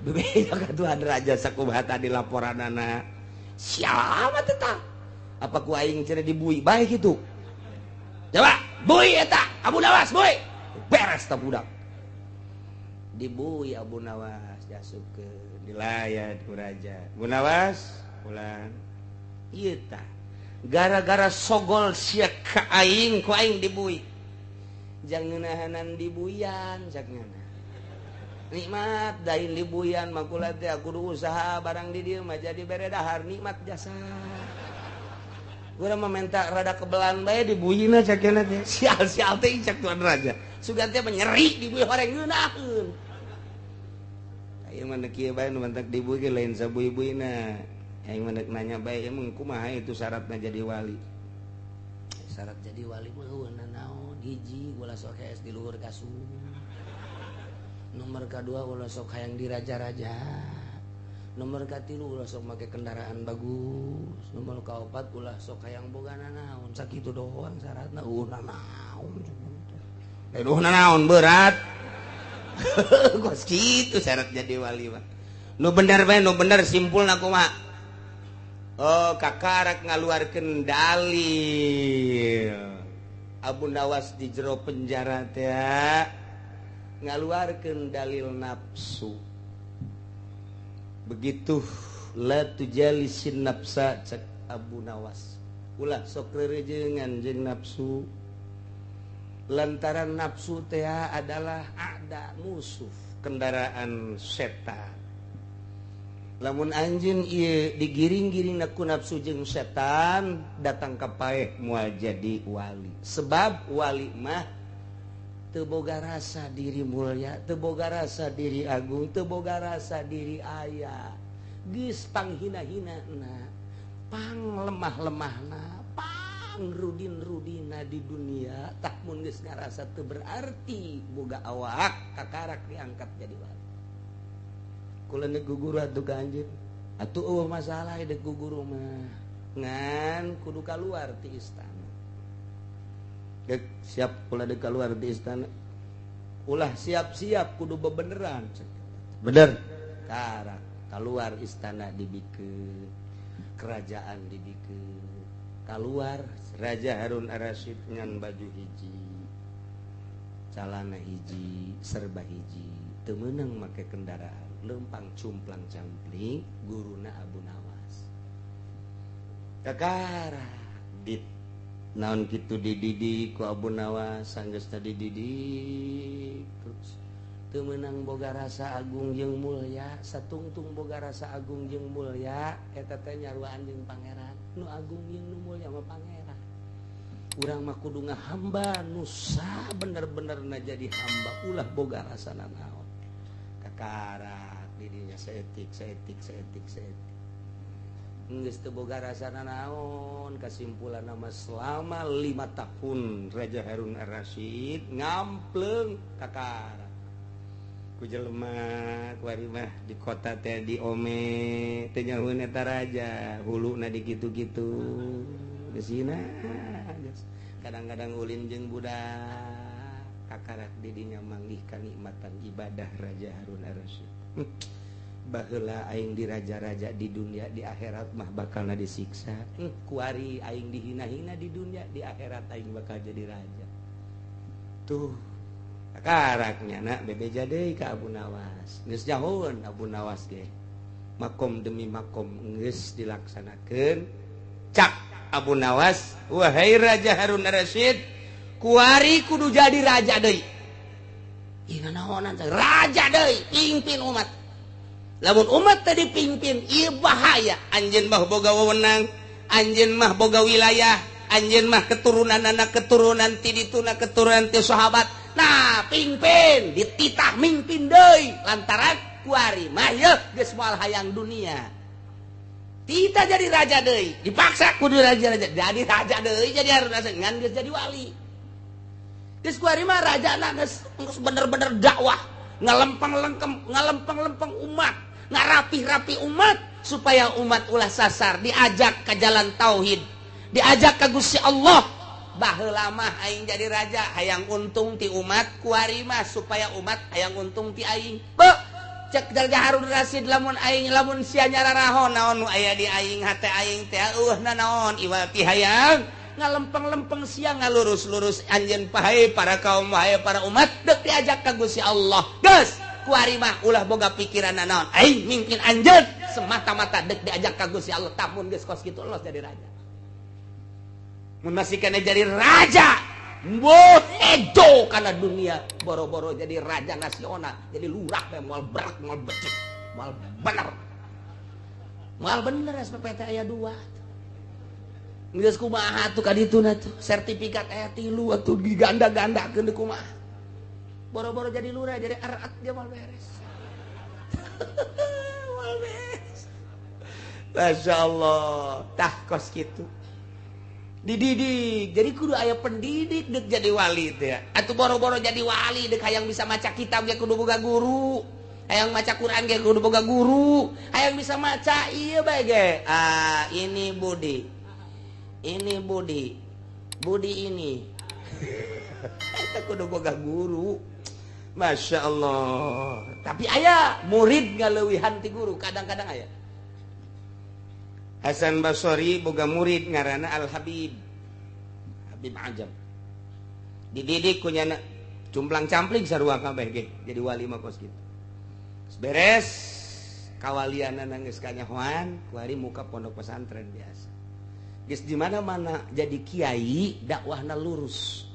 Bebeja ka tuan raja sakumaha tadi laporanana. Siapa teh tah? Apa ku aing cenah dibui bae kitu? Coba bui eta Abu Nawas bui. Beres tah budak. Dibui Abu Nawas diasupkeun dilayat ku raja. Abu Nawas pulang. Ieu tah gara-gara sogol sia ka aing ku aing dibui. Jangan ngeunahanan dibuyan cak ngana. Nikmat dain libuyan makula teh kudu usaha barang di dieu mah jadi bere dahar nikmat jasa. Urang mah minta rada kebelan bae dibuyina cakena teh. Sial-sial teh cak tuan raja. Sugan teh nyeri dibuy horeng ngeunaheun. Ayeuna mah neuk kieu bae nu mantak dibuy ge lain sabuy-buyna. Aing mah neuk nanya bae emang kumaha itu syaratna jadi wali. Syarat jadi wali mah eueuh naon? Hiji ulah sok hees di luhur kasur. Nomor kedua ulah sok hayang di raja-raja. Nomor katilu ulah sok make kendaraan bagus. Nomor kaopat ulah sok hayang boga nanaon. Sakitu doang syaratna. Eueuh nanaon. Eueuh nanaon berat. Kos kitu syarat jadi wali mah. Nu bener bae, nu bener simpulna kumaha? Oh, kakarak ngaluarkeun dalil. Abu Nawas di jero penjara teh ngaluarkeun dalil nafsu. Begitu la tujalisin nafsa cek Abu Nawas. Ulah sok rerejengan jeung nafsu. Lantaran nafsu teh adalah ada musuh, kendaraan setan. Lamun anjeun ieu digiring-giring ku nafsu jeung setan, datang ka paeh moal jadi wali. Sebab wali mah teu boga rasa diri mulia, teu boga rasa diri agung, teu boga rasa diri aya. Geus panghina-hinana, pang lemah-lemahna, pang rudin-rudina di dunia, tah mun geus ngarasa teu berarti boga awak, kakarak diangkat jadi wali. Kula deuk guguru atuh ka anjeun. Atuh eueuh masalah deuk guguru mah. Ngan kudu kaluar ti istana. Dek siap kula deuk kaluar ti istana. Ulah siap-siap kudu bebeneran. Bener. Karak kaluar istana dibikeun, kerajaan dibikeun. Kaluar Raja Harun Ar-Rasyid ngan baju hiji, calana hiji, serba hiji, teu meunang make kendaraan. Lempang cumplang campling guruna Abu Nawas. Kakara dit naon kitu dididik ku Abu Nawas sanggeus dididik terus teu meunang boga rasa agung jeung mulya, satungtung boga rasa agung jeung mulya eta teh nyaruaan jeung pangeran. Nu agung jeung nu mulya mah pangeran. Urang mah kudu ngahamba nu sabener-benerna jadi hamba, ulah boga rasa nanaon. Kakara didinya seetik seetik seetik seetik geus teu boga rasa nanaon. Kesimpulan nama selama 5 tahun Raja Harun Ar-Rasyid ngampleung kakara ku jelema kuari mah di kota teh di ome teh nyahueun eta raja huluna di kitu-kitu geusina kadang-kadang ulin jeung budak kakarak didinya manggih kanikmatan ibadah Raja Harun Ar-Rasyid. Baheula aing di raja-raja di dunia, di akhirat mah bakalna disiksa. Kuari aing dihina-hina di dunia, di akhirat aing bakal jadi raja. Tuh kakaraknya nak bebeja deui ka Abu Nawas. Geus jauheun Abu Nawas ge. Makom demi makom geus dilaksanakeun. Cak Abu Nawas, wahai Raja Harun Ar-Rasyid, kuari kudu jadi raja deui. Ih nanaonan raja deui, pimpin umat. Lamun umat tadi pimpin, ieu bahaya. Anjeun mah boga wewenang, anjeun mah boga wilayah, anjeun mah keturunan anak keturunan ti dituna keturunan ti sahabat. Nah, pimpin, dititah mimpin deui lantaran kuari mah yeuh geus moal hayang dunia. Tita jadi raja deui, dipaksa kudu raja-raja. Jadi raja deui jadi Harun Ar-Rasyid ngan geus jadi wali. Geus kuari mah rajana geus bener-bener dakwah, ngalempeng-lempeng umat, ngarapih-rapi umat supaya umat ulah sasar, diajak ke jalan tauhid, diajak ke Gusti Allah. Baheula mah aing jadi raja hayang untung ti umat, kuari mah supaya umat hayang untung ti aing. Beuh, cek Raja Harun Rasyid lamun aing lamun sia nyararahon naon nu aya di aing hate aing teh eueuh nanaon iwal ti hayang ngalempeng-lempeng sia ngalurus-lurus anjeun pahe para kaum wae para umat deuk diajak ka Gusti Allah. Geus kuari mah ulah boga pikiran nanaon aing mimpin anjeun semata-mata deuk diajak ka Gusti Allah. Tamun geus kos kitu los jadi raja. Mun masih kana jadi raja, boh Ejo kana dunia boro-boro jadi raja nasional, jadi lurah bae moal berak moal becek, moal bener. Moal bener SPPT aya 2. Geus kumaha atuh ka dituna tuh sertifikat aya 3 atuh diganda-gandakeun deui kumaha. Boro-boro jadi lurah jadi erat dia moal beres. Moal beres. Masya Allah, tah kos kitu. Dididik, jadi kudu aya pendidik dek jadi wali teh. Atuh boro-boro jadi wali dek hayang bisa maca kitab ge kudu boga guru. Hayang maca Quran ge kudu boga guru. Hayang bisa maca ieu bae ge. Ah, ini Budi. Ini Budi. Budi ini. Eta kudu boga guru. Masya Allah. Tapi aya murid ngaleuwihan ti guru, kadang-kadang aya. Hasan Basri boga murid ngaranna Al Habib. Habib Ajam. Dididik ku nyana cumplang-campling sarua kabeh ge jadi wali mah kos kitu. Beres kawalianana geus kanyahoan, kuari muka pondok pesantren biasa. Geus di mana-mana jadi kiai dakwahna lurus.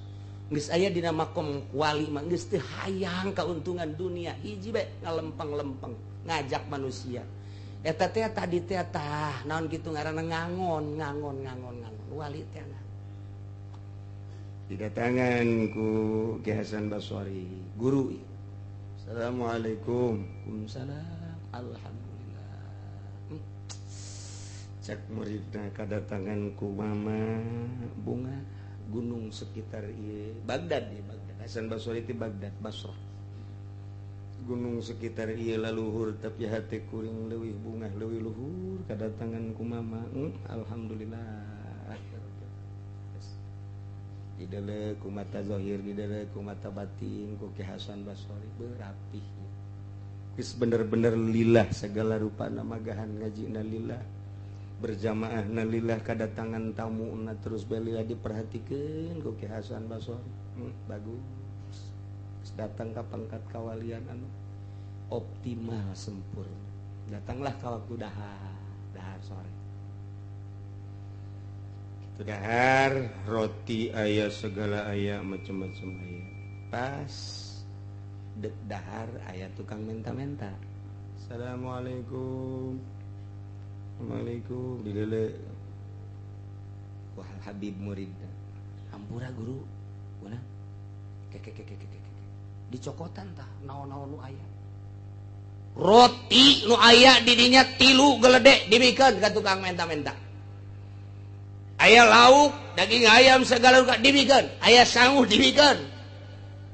Geus aya dina makom wali mah geus teu hayang kauntungan dunia, hiji bae ngalempeng-lempeng ngajak manusia. Eta teh tadi teh tah naon kitu ngaranna ngangon ngangon ngangon ngangon wali teh. Didatangan ku Ki Hasan Basri guru. Assalamualaikum. Waalaikumsalam. Alhamdulillah. Cek muridna kadatangan ku mama bunga gunung sekitar ieu Baghdad ya Baghdad. Hasan Basri ti Baghdad Basrah. Gunung sekitar ieu laluhur tapi hati kuring leuwih bungah leuwih luhur kadatangan ku mama. Alhamdulillah. Didele ku mata zahir, didele ku mata batin ku Ki Hasan Basri berapih. Geus bener-bener lillah segala rupa namagahan ngajina lillah, berjamaahna lillah, kadatangan tamuna terus bae lillah diperhatikeun ku Ki Hasan Basri. Bagus. Datang ke pangkat kawalian anu optimal sempurna. Datanglah ke waktu dahar, dahar sore. Itu dahar roti ayah segala ayah macam-macam ayah. Pas dek dahar ayah tukang menta-menta. Assalamualaikum. Assalamualaikum. Dilele. Wah Habib murid. Hampura guru. Guna. Keke keke keke. Dicokotan tah naon-naon nu aya roti nu aya didinya 3 geledek dibikeun ka tukang menta-menta. Aya lauk daging ayam segala rupa dibikeun, aya sangu dibikeun.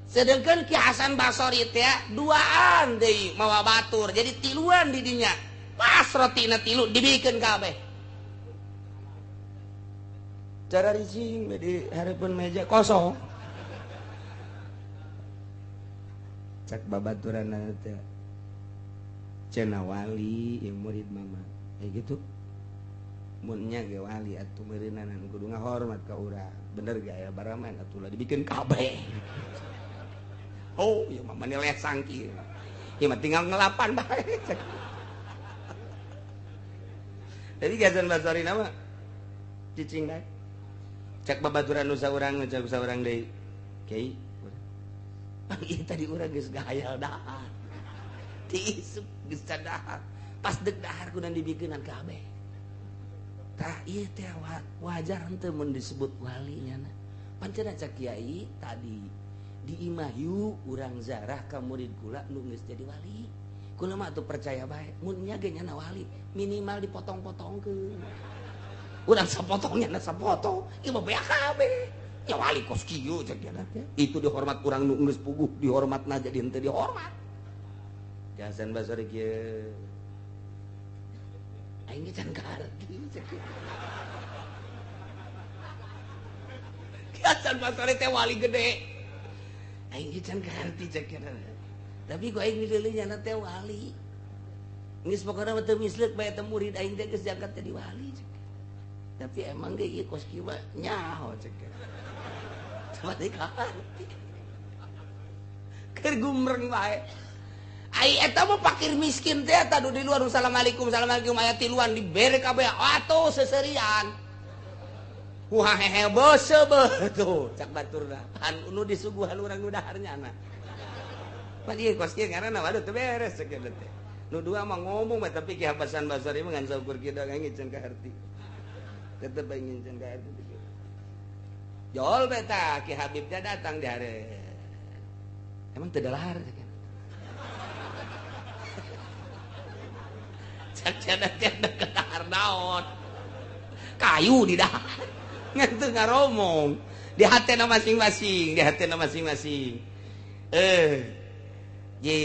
Sedangkan Ki Hasan Basri teh duaan deui mawa batur jadi 3 didinya. Pas rotina 3 dibikeun kabeh. Cara ricing di hareupeun meja kosong. Cak babaturan teh cenah wali ieu murid mama kayak gitu mun nya ge wali atuh meureunanan kudu ngahormat ka urang bener ge aya baraman atuh lah dibikeun kabeh. Oh ieu mah mani lesang kieu ieu mah tinggal ngelapan bae. Jadi Ki Hasan Basri nama cicing bae. Cak babaturan nu saurang cak saurang deui kiai. Ieu tadi urang geus gahayal dahar. Tiisup geus dahar. Pas dek dahar kudu dibikeunan kabeh. Tah ieu teh wajar henteu mun disebut wali nyana. Pancen cak kiai tadi di imah yu urang zarah ka murid kula nu geus jadi wali. Kula mah atuh percaya bae mun nya ge nyana wali minimal dipotong-potongkeun. Urang sapotong nyana sapotong, ieu mah beak kabeh. Ya wali kos kieu cek dia teh. Itu dihormat urang nu geus puguh, dihormatna jadi henteu dihormat. Ki Hasan Basri kieu. Aing ge can kaharti cek. Ki Hasan Basri teh wali gede. Aing ge can kaharti cek dia. Tapi ku aing dideuleu nyana teh wali. Geus pokona mah teu misleuk bae teh murid aing teh geus diangkat jadi wali cek. Tapi emang ge ieu kos kieu mah nyaho cek. Keur gumreng bae. Ai eta mah fakir miskin teh eta di luar assalamualaikum assalamualaikum aya tiluan dibere kabeh atuh seserian. Wah hehe bose tuh cak baturna. Anu disuguhan urang nu dahar nyana. Pan ieu kos kieu ngaranna waduh teu beres cek teh. Nu dua mah ngomong mah tapi Ki Hasan Basri mah ngan saukur kieu ngincen ka harti. Tetep bae ngincen ka harti. Jol beta Ki Habibnya datang di hari. Emang teu dalahar cek. Cek cenah teh dahar naon. Kayu di dahar. Ngan teu ngaromong. Di hatena masing-masing, di hatena masing-masing. Ye.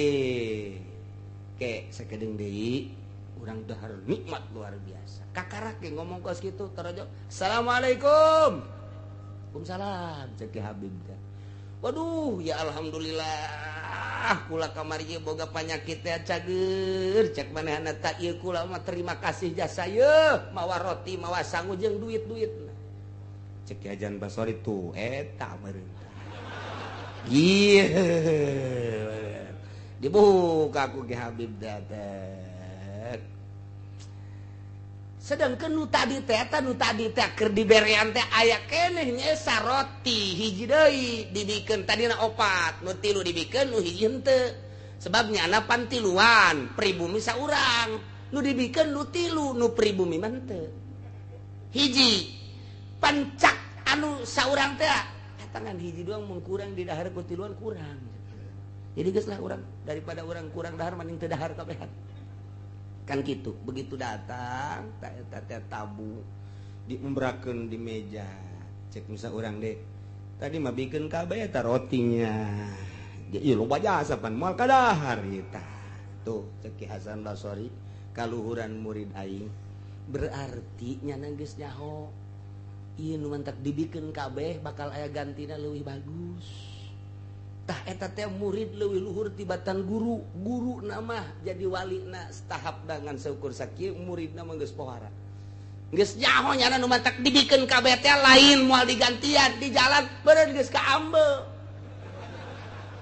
Ke sakedeung deui urang dahar nikmat luar biasa. Kakarak ge ngomong kos kitu tarajo. Assalamualaikum. Waalaikumsalam cek Ki Habib teh. Waduh, ya alhamdulillah kula kamari ieu boga panyakit teh cager. Cek manehna ta ieu kula mah terima kasih jasa yeuh, mawa roti, mawa sangu jeung duit-duitna. Cek Ki Hasan Basri tuh eta meureun. Ieu dibuka ku Ki Habib teh. Sedangkan nu tadi teh eta nu tadi teh keur diberean teh aya keneh nyesa roti hiji deui dibikeun tadina opat nu tilu dibikeun nu hiji henteu. Sebab nyana pan tiluan pribumi saurang nu dibikeun nu tilu nu pribumi mah henteu. Hiji pancak anu saurang teh eta ngan hiji doang mun kurang di dahar ku tiluan kurang. Jadi geus lah urang daripada urang kurang dahar mending teu dahar kabehan. Kan gitu. Begitu datang ta eta teh tabu diumbrakeun di meja. Cek musa urang deh. Tadi mah bikeun kabeh eta rotinya. Ieu loba jasa pan moal kadahar ieu tah. Tuh cek Ki Hasan Basri kaluhuran murid aing. Berarti nyana geus nyaho. Ieu nu mantak dibikeun kabeh bakal aya gantina leuwih bagus. Tah eta teh murid leuwih luhur tibatan guru, guru nama jadi walina tahap dengan seukur sakieu muridna mah geus pohara. Geus nyaho nyana nu mantak dibikeun kabeh teh lain moal digantian di jalan beureun geus kaambe.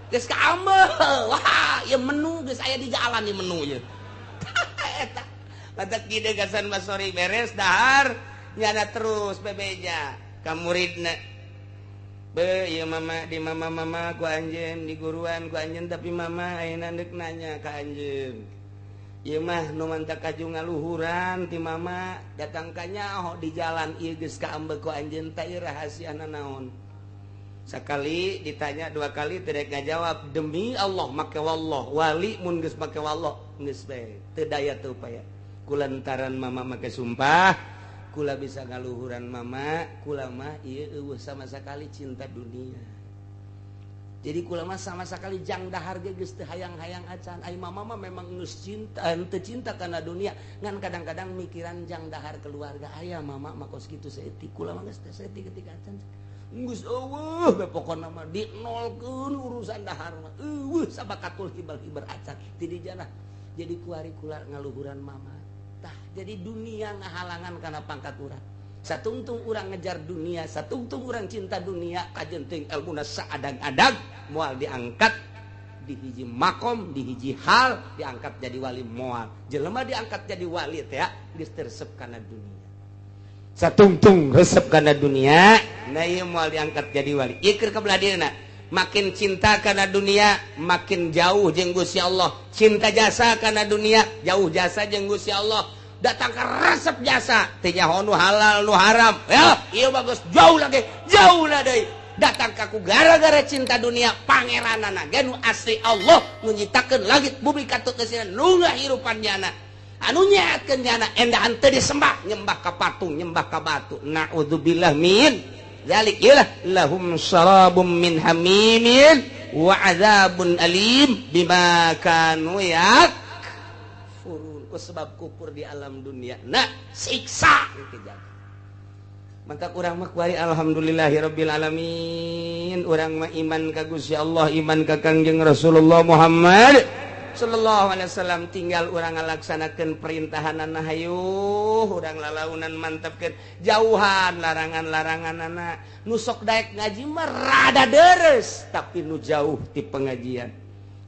Geus kaambe. Wah, ieu menu geus aya di jalan ieu menu ieu. Eta mantak kieu Hasan Basri beres dahar nyana terus bebeja ka muridna. Be, iya mama di mama mama ku anjeun di guruan ku anjeun tapi mama ayeuna deuk nanya ka anjeun. Ieu mah nu mantak kaju ngaluhuran ti mama datang ka nyaho di jalan ieu geus kaambe ku anjeun teh ieu rahasiana naon. Sakali ditanya dua kali teu rek ngajawab demi Allah make wallah wali mun geus make wallah geus bae teu daya teu upaya. Kulantaran mama make sumpah kula bisa ngaluhuran mama, kula mah ieu eueuh sama sekali cinta dunia. Jadi kula mah sama sekali jang dahar ge geus teu hayang-hayang acan. Ai mama mah memang geus cinta, henteu cinta kana dunia, ngan kadang-kadang mikiran jang dahar keluarga aya mama mah kos kitu saeutik. Kula mah geus teu saeutik ketika acan. Geus eueuh we pokona mah dinolkeun urusan dahar mah. Eueuh sabakatul hibal-hibar acan. Ti dijana. Jadi kuari kula ngaluhuran mama. Tah, jadi dunia ngahalangan karena pangkat urang. Satungtung urang ngejar dunia, satungtung urang cinta dunia, kajenting ilmuna saadag-adag moal diangkat di hiji makom, di hiji hal diangkat jadi wali moal. Jelema diangkat jadi wali teh geus resep kana dunia. Satungtung resep kana dunia, nah ieu moal diangkat jadi wali. Ieu keur ka belah dieuna. Makin cinta karena dunia, makin jauh jeung Gusti Allah. Cinta jasa karena dunia, jauh jasa jeung Gusti Allah. Datang ke resep jasa, teu nyaho nu halal nu haram. Ya, ieu bagus jauh lagi, jauh lah deui. Datang ka ku gara-gara cinta dunia, pangeranana ge nu asli Allah nu nyiptakeun langit bumi katut geusina nu ngahirupan nyana. Anu nyehatkeun nyana endahan teu disembah, nyembah ka patung, nyembah ka batu. Naudzubillah min dzalik ilah lahum sarabum min hamimin wa adzabun alim bima kanu yakfurun. Ku sebab kufur di alam dunia nah siksa kejadian. Mantap urang mah kuari alhamdulillahirabbil alamin. Urang mah iman ka Gusti Allah, iman ka Kangjeng Rasulullah Muhammad sallallahu alaihi wasallam. Tinggal urang ngalaksanakeun perintahanana hayuh, urang lalaunan mantepkeun jauhan larangan-laranganana. Nu sok daek ngaji mah rada deres, tapi nu jauh ti pengajian.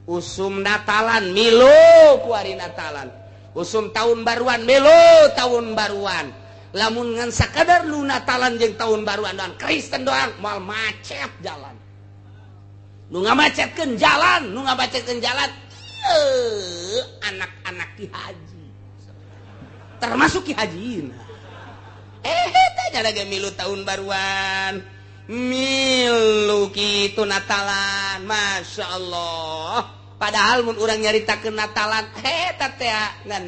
Usum Natalan milu kuari Natalan, usum tahun baruan milu tahun baruan. Lamun ngan sakadar nu Natalan jeung tahun baruan doang, Kristen doang moal macet jalan. Nu ngamacetkeun jalan, nu ngabacetkeun jalan anak-anak Ki Haji. Termasuk Ki Haji. Tanya lagi milu tahun baruan, milu kitu Natalan, Masya Allah. Padahal mun urang nyaritakeun Natalan, eta teh ngan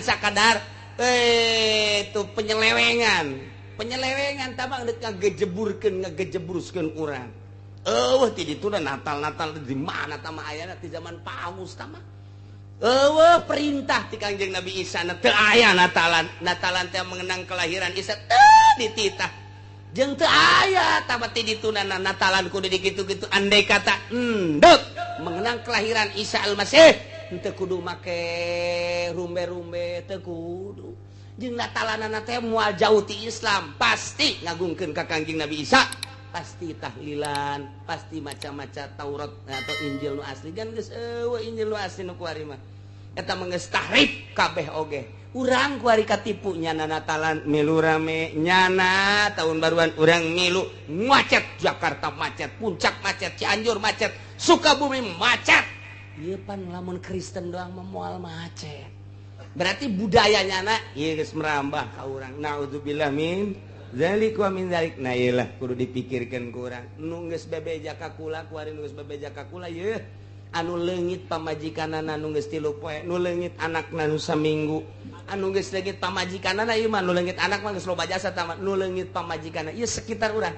sakadar itu penyelewengan. Penyelewengan tabang deuk ngagejeburkeun, ngagejebruskeun urang. Eueuh ti ditu Natal-Natal di mana tah mah ayana ti zaman Paus tah mah. Eueuh perintah ti Kangjeng Nabi Isa na teu aya Natalan. Natalan teh mengenang kelahiran Isa teu dititah. Jeung teu aya tah mah ti dituna Natalan kudu dikitu-kitu andai kata endek mengenang kelahiran Isa Al-Masih henteu kudu make rumbe-rumbe teu kudu. Jeung Natalanana teh moal jauh ti Islam, pasti ngagungkeun ka Kangjeng Nabi Isa. Pasti tahlilan, pasti macam-macam Taurat atau Injil nu asli kan geus eueuh Injil nu asli nu kuari mah. Eta mah geus tahrif kabeh oge. Urang kuari katipu nyana Natalan milu rame, nyana tahun baruan urang milu macet, Jakarta macet, Puncak macet, Cianjur macet, Sukabumi macet. Ieu pan lamun Kristen doang mah moal macet. Berarti budaya nyana ieu geus merambah ka urang. Naudzubillah min zalik wa min zalik. Nah iyalah kudu dipikirkan ku urang. Nu geus bebeja ka kula, kuari nu geus bebeja ka kula yeuh. Anu leungit pamajikanana nu geus 3 poe, nu leungit anakna nu saminggu. Anu geus leungit pamajikanana ieu mah nu leungit anak mah geus loba jasa tah, nu leungit pamajikanana ieu sekitar urang.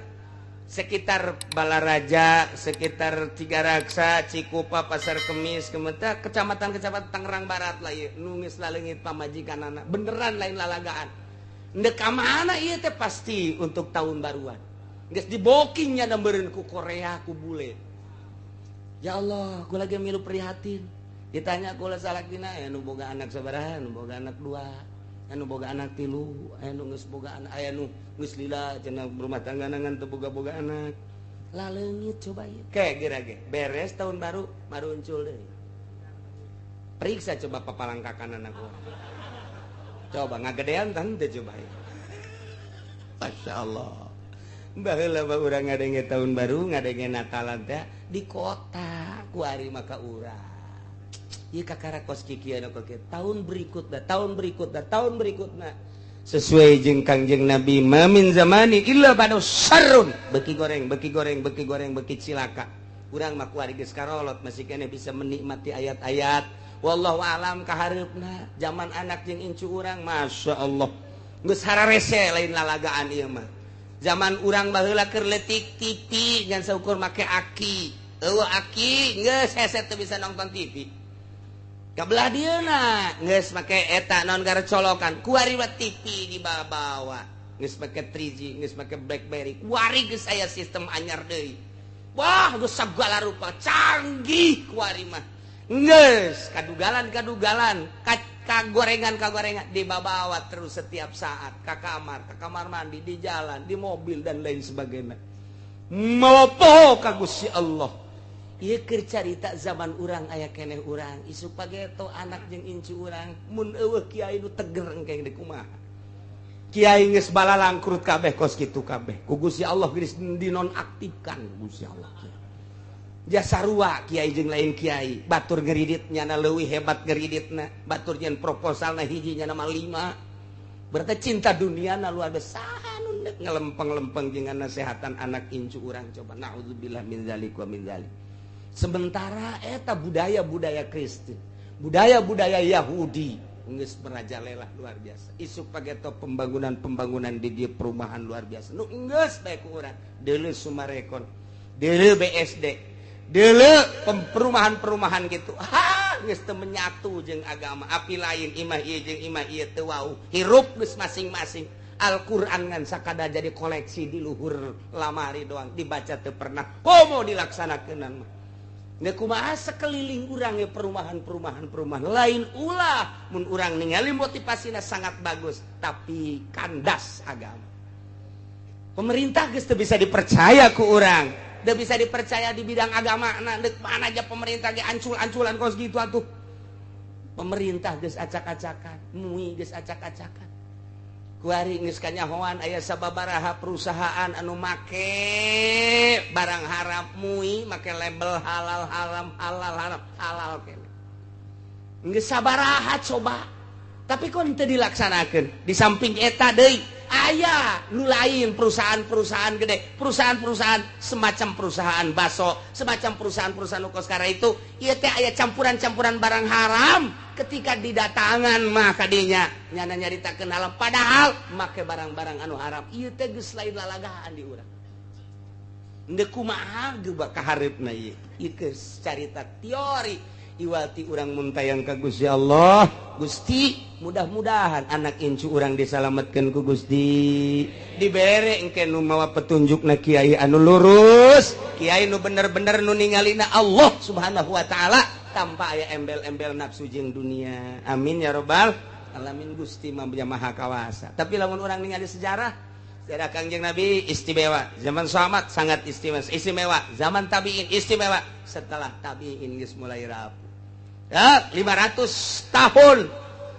Sekitar Balaraja, sekitar Cigaraksa, Cikupa, Pasar Kemis, Kemeta, kecamatan-kecamatan Tangerang Barat lah ieu nu geus laleungit pamajikanana. Beneran lain lalagaan. Ndek ka mana ieu teh pasti untuk tahun baruan. Geus dibokingnya meureun ku Korea ku bule. Ya Allah, kula lagi milu prihatin. Ditanya kula salakina aya nu boga anak sabaraha, nu boga anak 2, anu boga anak 3, aya nu geus boga anak, aya nu geus lila cenah rumah tangga ngan teu boga-boga anak. Laleungit coba ieu. Ke geura ge beres tahun baru maruncul deui. Periksa coba papalangkakan anak urang. Coba ngagedean tah henteu coba. Masya Allah. Baheula mah urang ngadenge tahun baru, ngadenge Natalan teh di kota kuari maka urang. Ieu kakara kos kikieu anu kieu. Tahun berikutna, tahun berikutna, tahun berikutna. Sesuai jeung Kangjeng Nabi, ma min zamani illa ba'da syarrun. Beki goreng, beki goreng, beki goreng, beki cilaka. Urang mah kuari geus karolot masih keneh bisa menikmati ayat-ayat. Wallahu alam kahareupna zaman anak jeung incu urang, Masya Allah. Geus hararese lain lalagaan ieu mah. Zaman urang baheula keur leutik TV ngan saukur make aki. Eueuh aki geus hese teu bisa nonton TV. Kabelah dieuna geus make eta naon gara colokan. Kuari mah TV dibawa-bawa. Geus make 3G, geus make BlackBerry. Kuari geus aya sistem anyar deui. Wah, geus sagala rupa canggih kuari mah. Geus kadugalan-kadugalan, kagorengan-kagorengan dibawa terus setiap saat ka kamar mandi, di jalan, di mobil dan lain sebagainya. Mopo ka Gusti Allah. Ieu keur carita zaman urang aya keneh urang, isuk pageto anak jeung incu urang, mun eueuh kiai nu teger engke deui kumaha. Kiai geus balalangkrut kabeh kos kitu kabeh. Ku Gusti Allah geus dinonaktifkan Gusti Allah. Jasa sarua kiai jeung lain kiai, batur ngeridit nyana leuwih hebat ngeriditna, batur nyen proposalna hiji nyana mah 5. Berarti cinta duniana luar biasa nu deuk ngelempeng-lempeng jeung nasehatan anak incu urang coba. Naudzubillah min dzalik wa min dzalik. Sementara eta budaya-budaya Kristen, budaya-budaya Yahudi geus merajalela luar biasa. Isuk pageto pembangunan-pembangunan di dieu perumahan luar biasa. Nu geus bae ku urang, deuleu Sumarekon, deuleu BSD, deuleu perumahan-perumahan gitu. Ha, geus teu menyatu jeung agama. Api lain imah ieu jeung imah ieu teu wau. Hirup geus masing-masing. Al-Qur'an ngan sakada jadi koleksi di luhur lamari doang, dibaca teu pernah. Komo dilaksanakeun mah. Nek kumaha sekeliling urang perumahan-perumahan perumahan lain ulah mun urang ningali motivasina sangat bagus tapi kandas agama. Pemerintah geus teu bisa dipercaya ku urang, teu bisa dipercaya di bidang agama. Nah, deuk mana aja pemerintah ge ancul-anculan kos gitu atuh. Pemerintah geus acak-acakan, MUI geus acak-acakan. Kuari geus kanyahoan aya sababaraha perusahaan anu make barang haram mui make label halal haram halal haram halal kene. Geus sabaraha coba. Tapi kok teu dilaksanakeun. Di samping eta deui aya nu lain perusahaan-perusahaan gede, perusahaan-perusahaan semacam perusahaan baso, semacam perusahaan-perusahaan nu kos itu, ieu teh aya campuran-campuran barang haram ketika didatangan mah kadinya nyana nyaritakeun halal padahal make barang-barang anu haram. Ieu teh geus lain lalagaan di urang. Endeu kumaha geus kahareupna ieu? Ieu geus carita teori iwati urang muntayang ka Gusti Allah. Gusti, mudah-mudahan anak incu urang disalametkeun ku Gusti, dibere engke nu mawa petunjukna kiai anu lurus, kiai nu bener-bener nu ningalina Allah Subhanahu wa taala tanpa aya embel-embel nafsu jeung dunia. Amin ya robbal alamin. Gusti mah maha kawasa. Tapi lamun urang ningali sejarah, sejarah Kangjeng Nabi istimewa, zaman sahabat sangat istimewa, istimewa, zaman tabiin istimewa, setelah tabiin geus mulai rapuh. Ya, 500 tahun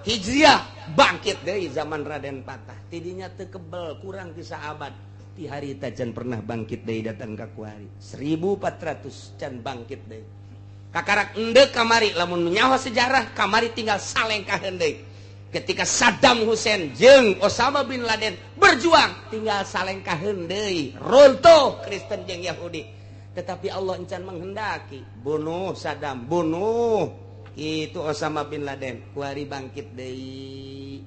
Hijriah bangkit deui zaman Raden Patah. Tidinya teu kebel kurang ti saabad. Ti harita can pernah bangkit deui datang ka kuari. 1400 can bangkit deui. Kakarak endeu kamari lamun nyaho sejarah kamari tinggal salengkaheun deui. Ketika Saddam Hussein jeung Osama bin Laden berjuang tinggal salengkaheun deui. Runtuh Kristen jeung Yahudi. Tetapi Allah encan menghendaki bunuh Saddam, bunuh itu Osama bin Laden, kuari bangkit deui.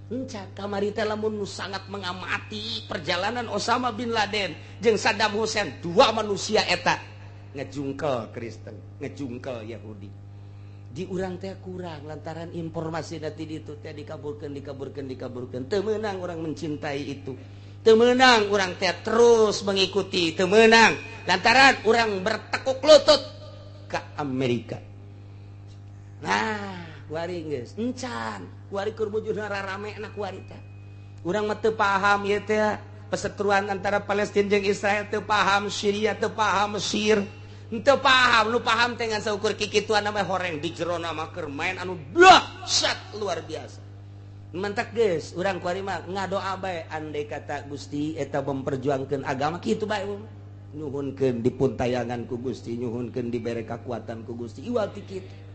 Enca kamari teh lamun nu sangat mengamati perjalanan Osama bin Laden jeung Saddam Hussein, dua manusia eta ngejungkel Kristen, ngejungkel Yahudi. Di urang teh kurang lantaran informasi nanti itu teh dikaburkeun, dikaburkeun, dikaburkeun. Teu meunang urang mencintai itu. Teu meunang urang teh terus mengikuti, teu meunang lantaran urang bertekuk lutut ke Amerika. Nah, kuari geus encan, kuari keur bujurna rarame na kuari teh. Urang mah teu paham ieu teh perseteruan antara Palestina jeung Israel, teu paham Syria, teu paham Mesir, teu paham. Nu paham teh ngan saukur kikituan mah horeng di jerona mah keur main anu dahsyat luar biasa. Mentak geus urang kuari mah ngadoa bae andai kata Gusti eta memperjuangkeun agama kitu bae. Nyuhunkeun dipuntayangan ku Gusti, nyuhunkeun dibere kakuatan ku Gusti. Iwal ti kitu.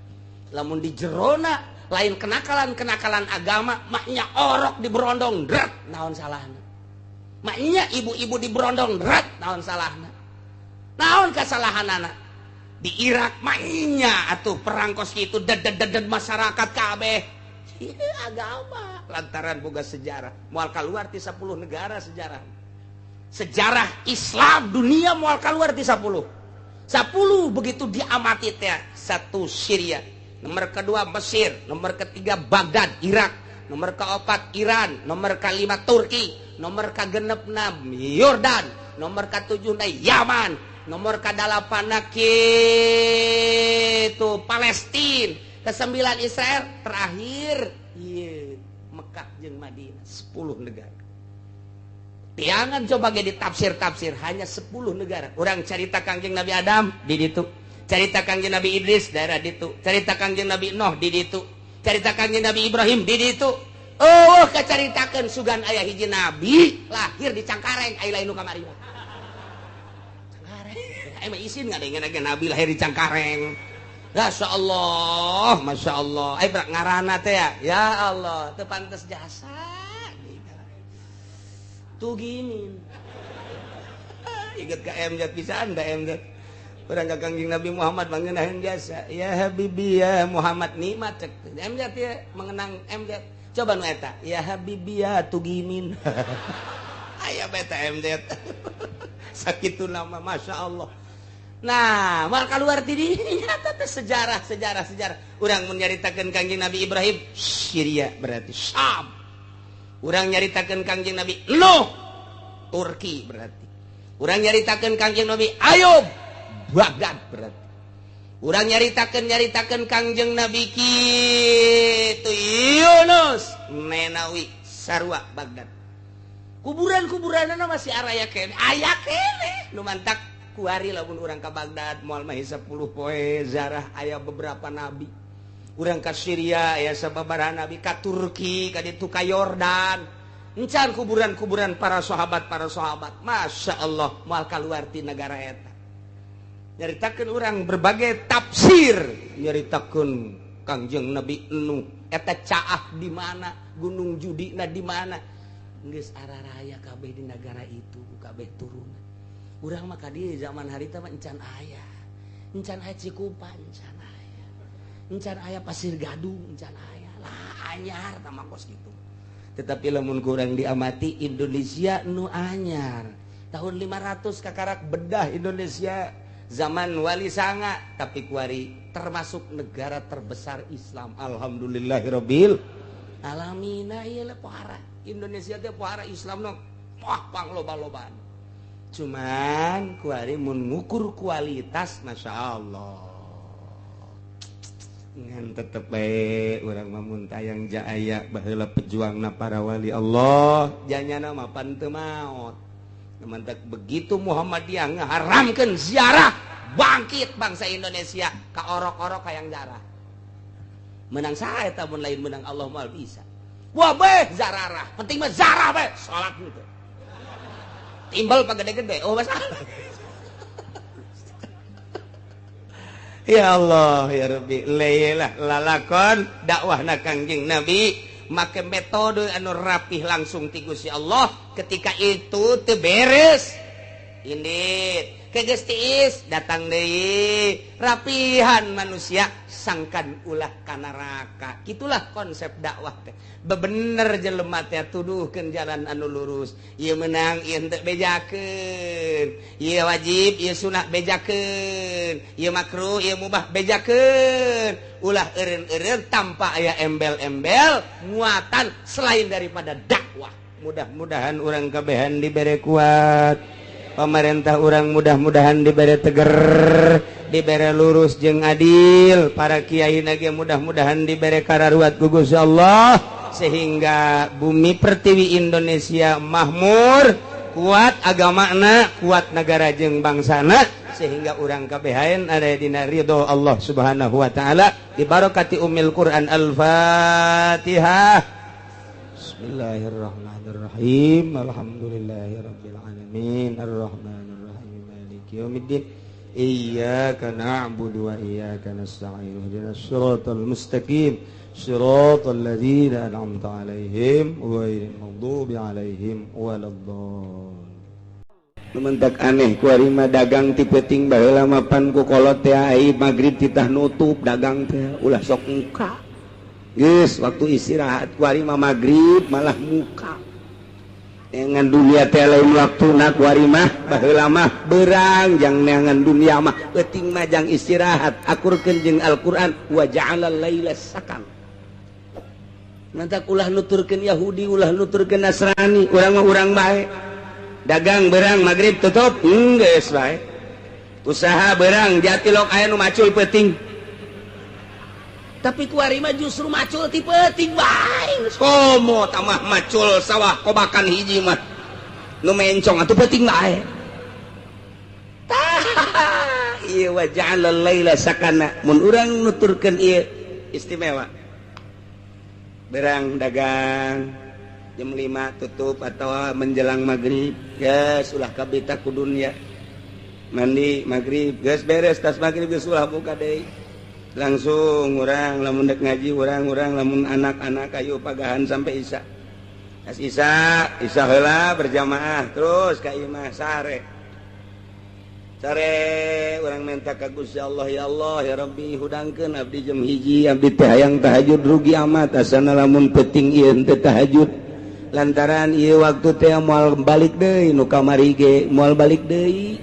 Lamun di jerona lain kenakalan-kenakalan agama, maknya orok diberondong dret naon salahna, maknya ibu-ibu diberondong dret naon salahna, naon kesalahanana. Di Irak maknya atuh perang kos kitu ded-ded masyarakat kabeh agama lantaran boga sejarah moal kaluar ti 10 negara. Sejarah sejarah Islam dunia moal kaluar ti 10 10 begitu diamati teh. Satu Syria, nomor kedua Mesir, nomor ketiga Baghdad Irak, nomor keempat Iran, nomor kelima Turki, nomor kegenepna Yordan, nomor ketujuhna Yaman, nomor kedelapanna kitu Palestina, kesembilan Israel, terakhir ieu Mekah jeung Madinah. 10 negara. Tiangan coba ge ditafsir-tafsir hanya 10 negara. Urang carita Kangjeng Nabi Adam di ditu, carita Kangjeng Nabi Idris daerah ditu, carita Kangjeng Nabi Nuh di ditu, carita Kangjeng Nabi Ibrahim di ditu. Oh, kacaritakeun sugan aya hiji nabi lahir di Cangkareng, aya lain nu kamari mah. Cangkareng. Aya mah isin ngadengeun ge nabi lahir di Cangkareng. Masya Allah, Masya Allah. Aya berak ngaranna teh ya. Ya Allah, teu pantes jasa. Tuh gini. Ingat ka MZ pisan da MZ. Urang ka Kangjeng Nabi Muhammad mangenaheun jasa. Ya Habibi ya Muhammad nikmat cek. MZ ya mengenang MZ. Coba nu eta. Ya Habibi ya Tugimin. Aya beta MZ. Sakitu nama Masya Allah. Nah, mal keluar ti dinya teh sejarah sejarah sejarah. Urang mun nyaritakeun Kangjeng Nabi Ibrahim, Syria berarti Syam. Urang nyaritakeun Kangjeng Nabi Nuh, Turki berarti. Urang nyaritakeun Kangjeng Nabi Ayub, Baghdad berarti. Urang nyaritakeun Kangjeng Nabi kitu Yunus, Nenawi, Sarwa, Baghdad. Kuburan-kuburanna masih araya keneh, aya keneh. Nu mantak kuari lamun urang ka Baghdad moal mah 10 poe zarah aya beberapa nabi. Urang ka Syria aya sababaraha nabi, ka Turki, ka ditu ka Yordan. Encan kuburan-kuburan para sahabat para sahabat. Masya Allah moal kaluar ti negara eta. Nyaritakeun urang berbagai tafsir, nyaritakeun Kangjeng Nabi Nuh eta caah di mana, Gunung Judina di mana. Geus araraya kabeh di negara itu, kabeh turunan. Urang mah ka dieu zaman harita mah encan aya. Encan aya Cikupa, encan aya. Encan aya Pasir Gadung, encan aya. Lah anyar tah mah kos kitu. Tetapi lamun kurang diamati Indonesia nu anyar. Tahun 500 kakarak bedah Indonesia zaman Wali Sanga, tapi kuari termasuk negara terbesar Islam. Alhamdulillahirabbil alamin. Ieu lah pohara Indonesia teh pohara Islam nu wah pangloba-lobaan. Cuman kuari mun ngukur kualitas Masya Allah ngan tetep bae urang mah mun tayang jaaya baheula pejuangna para wali Allah janyana mah pan teu maot. Mantak begitu Muhammadiyah ngaharamkeun ziarah, bangkit bangsa Indonesia ka orok-orok hayang zarah. Menang saha eta mun lain menang Allah moal bisa. Wah beh zararah, penting mah zarah beh salat henteu. Timbal pagede-gede, oh masalah. Ya Allah ya Rabbi, lelah lalakon dakwahna Kangjeng Nabi make metode anu rapih langsung ti Gusti Allah. Ketika itu teu beres indit ke geus tiis datang deui rapihan manusia sangkan ulah ka neraka. Itulah konsep dakwah teh. Bebener jelema teh tuduhkeun jalan anu lurus. Ieu meunang ieu henteu bejakeun, ieu wajib ieu sunah bejakeun, ieu makruh ieu mubah bejakeun. Ulah eureun-eureun tanpa aya embel-embel muatan selain daripada dakwah. Mudah-mudahan urang kabehan dibere kuat, pemerintah urang mudah-mudahan dibere teger, dibere lurus jeung adil, para kiai nage mudah-mudahan dibere kararuat ku Gusti Allah sehingga bumi pertiwi Indonesia mahmur, kuat agamana, kuat negara jeung bangsana, sehingga urang kabehan ada dina ridho Allah Subhanahu wa taala. Dibarokati Ummul Quran. Al-Fatihah. Bismillahirrahmanirrahim. Alhamdulillahirabbil alamin. Arrahmanirrahim. Maliki yaumiddin. Iyyaka na'budu wa iyyaka nasta'in. Ihdinas siratal mustaqim. Siratal ladzina an'amta 'alaihim ghairil maghdubi 'alaihim waladdallin. Mentak aneh kuari mah dagang ti peuting baheula mah pan ku kolot teh ai magrib titah nutup dagang teh ulah sok muka. Geus waktu istirahat kuari mah magrib malah muka. Neangan dunia teh lain waktuna kuari mah baheula mah berang jang neangan dunia mah peuting mah jang istirahat akurkeun jeung Al-Qur'an wa ja'alal laila sakan. Mantak ulah nuturkeun Yahudi ulah nuturkeun Nasrani, urang mah urang bae. Dagang berang magrib tutup geus bae. Usaha berang jatilok aya nu macul peuting. Tapi kuari mah justru macul ti peuting bae. Komo tamah macul sawah kobakan hiji mah nu mencong atuh peuting bae. Tah ieu wa ja'alal laila sakana. Mun urang nuturkeun ieu istimewa. Berang dagang jam 5 tutup atau menjelang maghrib geus ulah kabita ku dunya. Mandi maghrib geus beres tas maghrib geus ulah buka deui. Langsung urang lamun dek ngaji urang-urang lamun anak-anak ayo pagahan sampai isya. Tas isya, isya heula berjamaah terus ka imah sare. Sare urang minta ka Gusti Allah, ya Allah ya Rabbi hudangkeun abdi jam 1 abdi teh hayang tahajud rugi amat asana lamun peuting ieu teh tahajud. Lantaran ieu waktu teh moal balik deui nu kamari ge moal balik deui.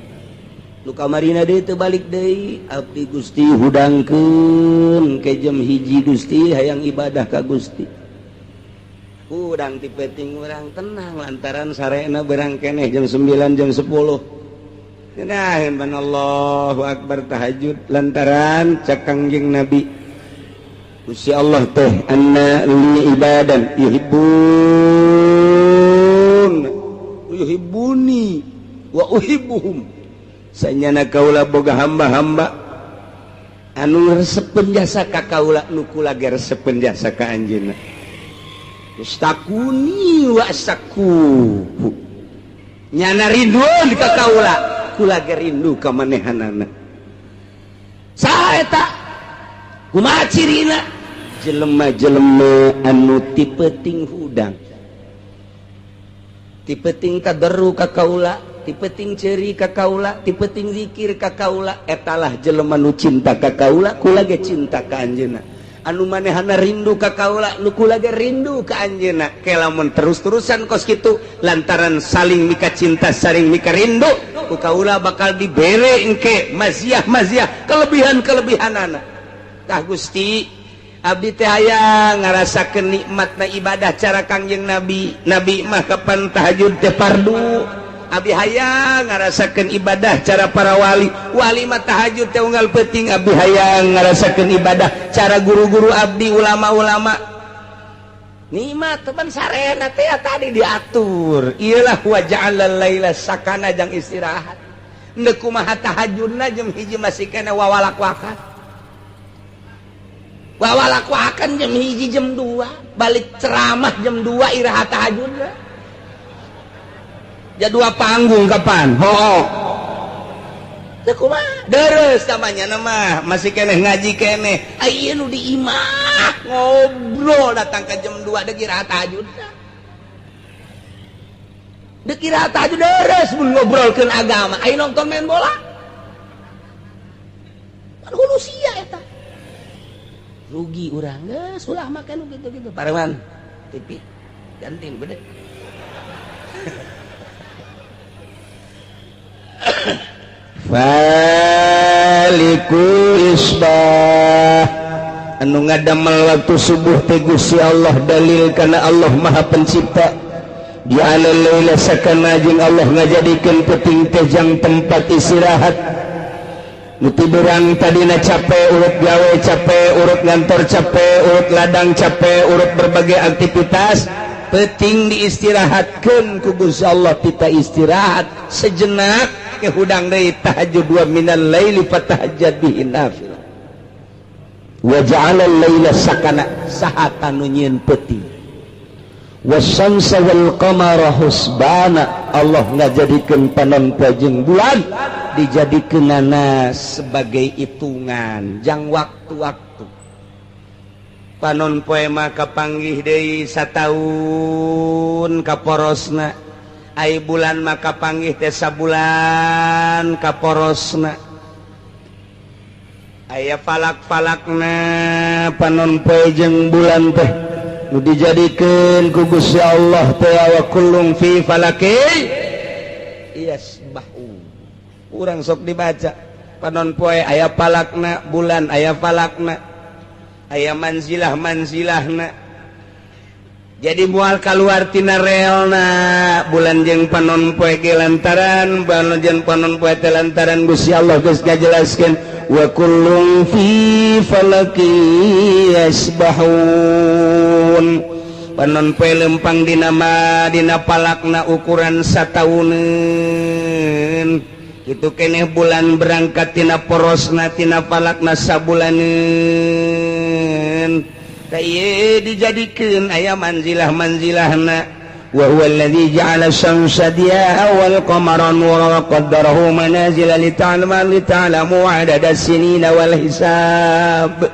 Nu kamarina deui teu balik deui. Abdi Gusti hudangkeun ke jam 1 Gusti hayang ibadah ka Gusti. Hudang ti peuting urang tenang lantaran sarena berang keneh jam 9 jam 10. Nah, Allahu Akbar tahajud lantaran cak Kangjeng Nabi Gusti Allah teh anna li ibadan yuhibbun yuhibbuni wa uhibbuhum. Sanyana kaula boga hamba-hamba anu resepeun jasa ka kaula nu kula ge resepeun jasa ka anjeunna. Istakuni wa saku nyana rindu ka kaula kula ge rindu ka manehanana. Saha eta? Kumaha cirina? Jelema-jelema anu ti peuting hudang, ti peuting tadarru ka kaula, ti peuting ceuri ka kaula, ti peuting zikir ka kaula, etalah jelema nu cinta ka kaula, kula ge cinta ka anjeunna. Anu manehana rindu ka kaula, nu kula ge rindu ka anjeunna. Ke lamun terus-terusan kos kitu lantaran saling mika cinta, saling mika rindu, ku kaula bakal dibere engke maziah-maziah, kelebihan-kelebihanana. Tah Gusti, abdi teh hayang ngarasakeun nikmatna ibadah cara Kangjeng Nabi. Nabi mah kapan tahajud teh fardu. Abdi hayang ngarasakeun ibadah cara para wali. Wali mah tahajud teh unggal peuting. Abdi hayang ngarasakeun ibadah cara guru-guru abdi, ulama-ulama. Nikmat teman sarena teh tadi diatur. Iyalah wa ja'alal laila sakana jang istirahat. Neuk kumaha tahajudna jam 1 masih kana wawalak-wakan. Wawalak-wakan jam 1 jam 2, balik ceramah jam 2 iraha tahajudna. Jadua panggung kapan? Ho. Teu kumaha? Deres namanya nama, masih keneh ngaji keneh. Aya nu di imah ngobrol datang ke jam 2 deuk iraha tahajudna. Deuk iraha tahajud deres mun ngobrolkeun agama. Aya nonton main bola. Pan hulu sia eta. Rugi urang geus ulah make nu kitu-kitu. Pareman TV ganti nu gede. Faliku isbah anu ngadamel waktu subuh teh Gusti Allah, dalil kana Allah Maha Pencipta. Ja'ala laila sakana jeung Allah ngajadikeun peuting teh jang tempat istirahat. Nu tiduran tadina capek, urut gawe capek, urut ngantor capek, urut ladang capek, urut berbagai aktivitas, peuting diistirahatkeun ku Gusti Allah. Kita istirahat sejenak ke hudang deui tahajud wa minal laili fatahajjad bihi nafilah. Wa ja'ala al-laila sakana, saha nu nyieun peuting. Wasyamsa wal qamara husbana, Allah ngajadikeun panon poe jeung bulan dijadikeunana sebagai hitungan jang waktu-waktu. Panon poe mah kapanggih deui sataun kaporosna, ai bulan mah kapanggih teh sabulan kaporosna. Aya falak-falakna panon poe jeung bulan teh nu dijadikeun ku Gusti Allah teh wa kullum fi falaki yasbahu. Urang sok dibaca panon poe aya falakna, bulan aya falakna, aya manzilah-manzilahna. Jadi mual kaluar tina relna bulan jeung panon poe ge lantaran bulan jeung panon poe teh lantaran Gusti Allah geus ngajelaskeun wa kullum fi falaki yasbahun. Panon poe lempang dina ma dina palakna ukuran satauneun. Kitu keneh bulan berangkat tina porosna tina palakna sabulaneun. Ieu dijadikeun aya manzilah-manzilahna. Wa huwa alladzi ja'ala asy-syamsa diya'an wal qamara nuran wa qaddarahu manazila lita'lamu 'adada as-sinina wal hisab.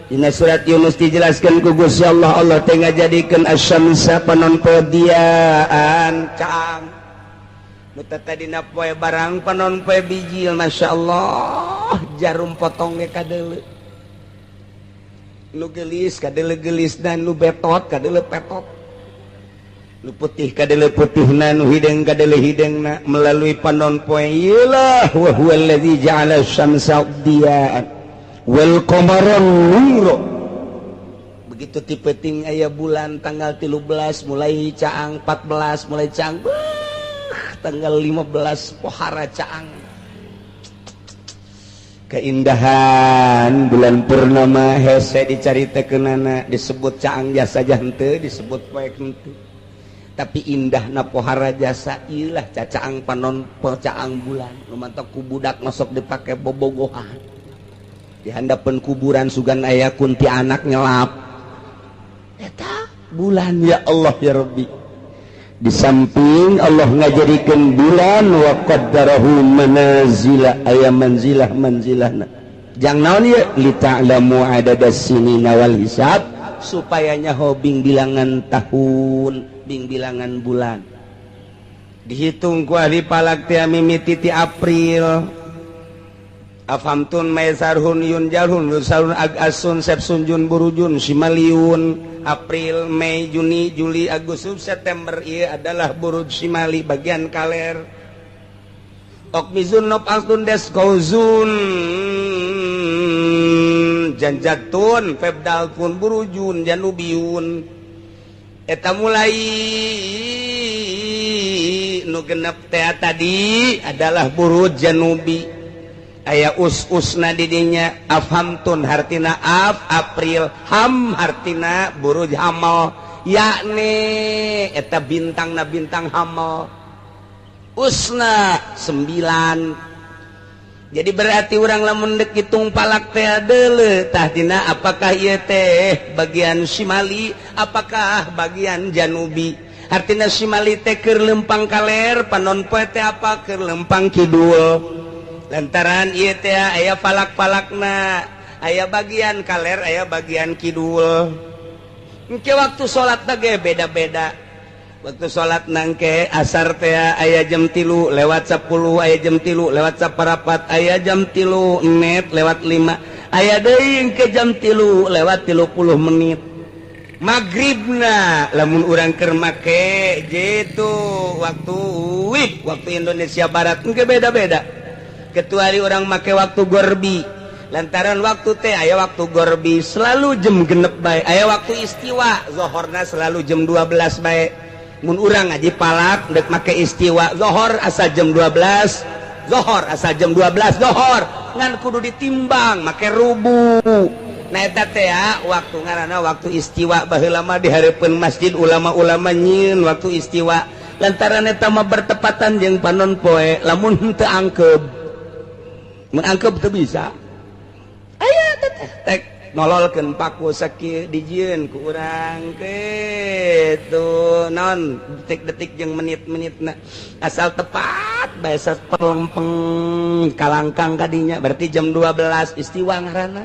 Dina surat Yunus dijelaskeun ku Gusti Allah, Allah teh ngajadikeun asy-syamsa panon poe diaan caang. Nu tadina poe barang panon poe bijil, masyaallah jarum potong ge kadeuleu. Nu gelis kadeuleu gelis dan nu betot kadeuleu petot, nu putih kadeuleu putihna, nu hideung kadeuleu hideungna melalui panon poe. Iyalah wa huwa allazi ja'ala asy-syamsa diya'an wal qamara nura. Begitu ti peuting aya bulan tanggal 13 mulai caang, 14 mulai caang, tanggal 15 pohara caang. Keindahan bulan purnama hese dicaritakeunana, disebut caang jasa henteu, disebut poek henteu, tapi indahna pohara jasa ieulah cacaang panon caang bulan. Nu mantak ku budak masuk dipake bobogohan di handapeun kuburan sugan aya kunti anak nyelap eta Bulan ya Allah ya Rabbi. Di samping Allah ngajadikeun bulan wa qaddarahu manazila aya manzilah manzilahna. Jang naon ieu li ta'lamu adadas sinina wal hisab supaya nyaho bing bilangan tahun, bing bilangan bulan. Dihitung ku ahli falak teh mimiti ti April. Afamtun maisarhun yun jalhun lusalun agasun sepsun jun burujun simaliun. April, Mei, Juni, Juli, Agustus, September ieu adalah buruj simali bagian kaler. Okmizun nop altun des kauzun janjatun febdalpun burujun janubiun. Eta mulai nu genep teh tadi adalah buruj janubi. Aya us-usna didinya afhamtun hartina af April, ham hartina buruj hamal, yakni eta bintangna bintang hamal. Usna 9. Jadi berarti urang lamun deuk hitung palak teh deuleu tah dina apakah ieu teh bagian simali apakah bagian janubi. Hartina simali teh keur lempang kaler, panon poe teh apa keur lempang kidul. Lantaran ieu teh aya palak-palakna, aya bagian kaler, aya bagian kidul. Engke waktu salat ge beda-beda. Waktu salat nangke asar teh aya jam 3 lewat 10, aya jam 3 lewat 4, aya jam 3 menit lewat 5, aya deui engke jam 3 lewat 30 menit. Magribna lamun urang keur make jitu waktu WIB, waktu Indonesia Barat engke beda-beda. Kecuali orang make waktu gorbi, lantaran waktu teh aya waktu gorbi selalu jam genep bae, aya waktu istiwa zohorna selalu jam 12 bae. Mun urang ngaji palak dek make istiwa zohor asa jam 12, zohor asa jam 12 zohor, ngan kudu ditimbang make rubu. Nah eta teh waktu ngaranna waktu istiwa baheula mah di hareupeun masjid ulama-ulama nyieun waktu istiwa, lantaran eta mah bertepatan jeung panon poe lamun henteu angkeub. Mengangkep teu bisa. Aya teh tek nololkeun paku sakieu dijieun ku urang kitu naon detik-detik jeung menit-menitna asal tepat bae sapelempeng kalangkang kadinya berarti jam 12 istiwa ngaranna.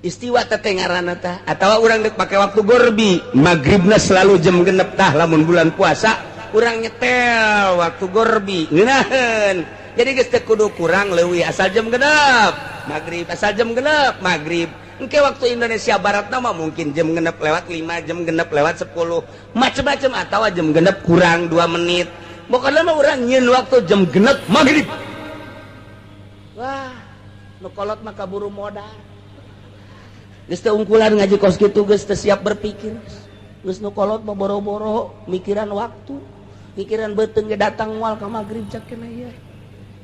Istiwa teh ngaranna tah atawa urang deuk pake waktu gorbi magribna selalu jam genep tah lamun bulan puasa urang nyetel waktu gorbi ngeunaheun. Jadi geus teu kudu kurang leuwih asal jam genep maghrib, asal jam genep maghrib. Engke waktu Indonesia Barat mah mungkin jam genep lewat 5, jam genep lewat 10, macem-macem atawa jam genep kurang 2 menit. Pokokna mah urang nyieun waktu jam genep maghrib. Wah, nu kolot mah kaburu modal. Geus teu ungkulan ngaji kos kitu geus teu siap berpikir. Geus nu kolot mah boro-boro mikiran waktu, mikiran beuteung ge datang moal ka maghrib cak kena ieu.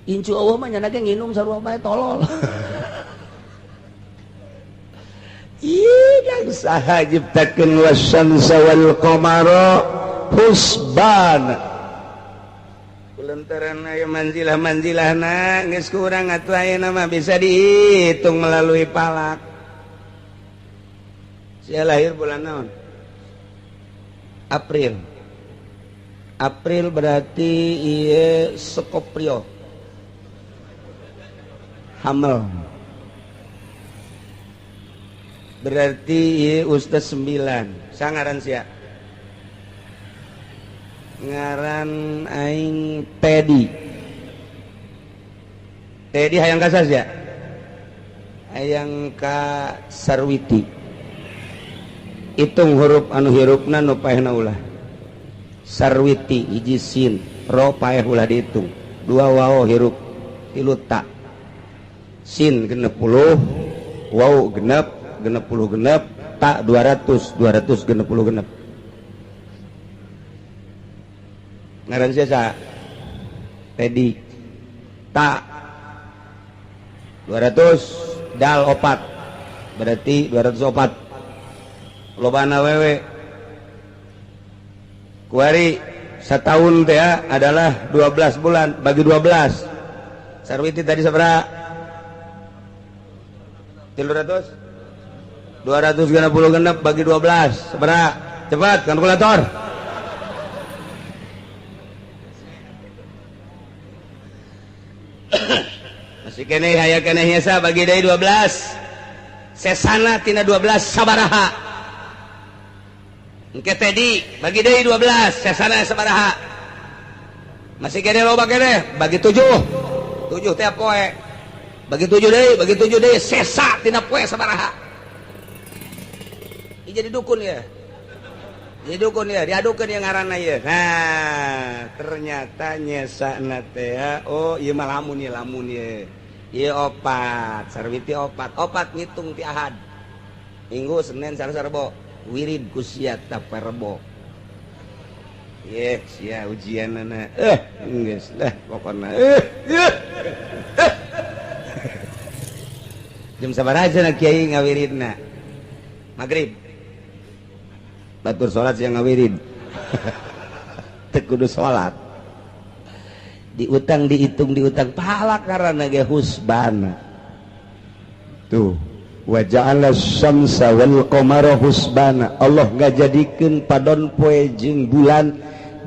Incu Allah mah nyana ge nginum sarua bae tolol. Ih, dan saha nyiptakeun wasyamsa wal qamara husban. Kulantaran aya manzilah-manzilahna geus kurang atuh ayeuna mah bisa dihitung melalui palak. Sia lahir bulan naon? April. April berarti ieu Scorpio. Hamel. Berarti ieu ustaz 9. Sangaran sia. Ngaran aing Teddy. Teddy hayang ka sia? Hayang ka Sarwiti. Hitung huruf anu hirupna nu paehna ulah. Sarwiti hiji sin, ro paeh ulah dihitung. 2 waw hirup, 3 ta. Sin 60, waw genep, 60 genep, ta 200, 266 genep. Ngaran sia Teddy. Ta 200 dal opat. Berarti 204. Lobana wewe. Kuari setahun teh adalah 12 bulan bagi 12. Sarwiti tadi sabaraha? 300? 266 bagi 12 sabaraha? Cepat kalkulator. Masih keneh aya keneh nyesa bagi deui 12. Sesana tina 12 sabaraha? Engke tadi bagi deui 12 sesana sabaraha? Masih keneh loba keneh bagi 7. 7 teh poe. Bagi 7 deui, bagi 7 deui sesa tina poe sabaraha? Jadi dukun ya. Jadi dukun ya, diadukeun yang ngaranna ieu. Nah, ternyata nyesana teh oh ieu mah lamun ieu lamun ieu. Ieu opat, sarwiti opat. Opat ngitung ti Ahad. Minggu, Senin, Selasa, Rebo. Wirid ku sia tapa Rebo. Ye, sia ujianana. Geus lah pokona. Jam sabaraha cenah kiai ngawiridna? Magrib. Batur salat siang ngawirid. Teu kudu salat. Diutang dihitung diutang pahala karena ge husbana. Tuh, wa ja'ala syamsa wal qamara husbana. Allah ngajadikeun padon poe jeung bulan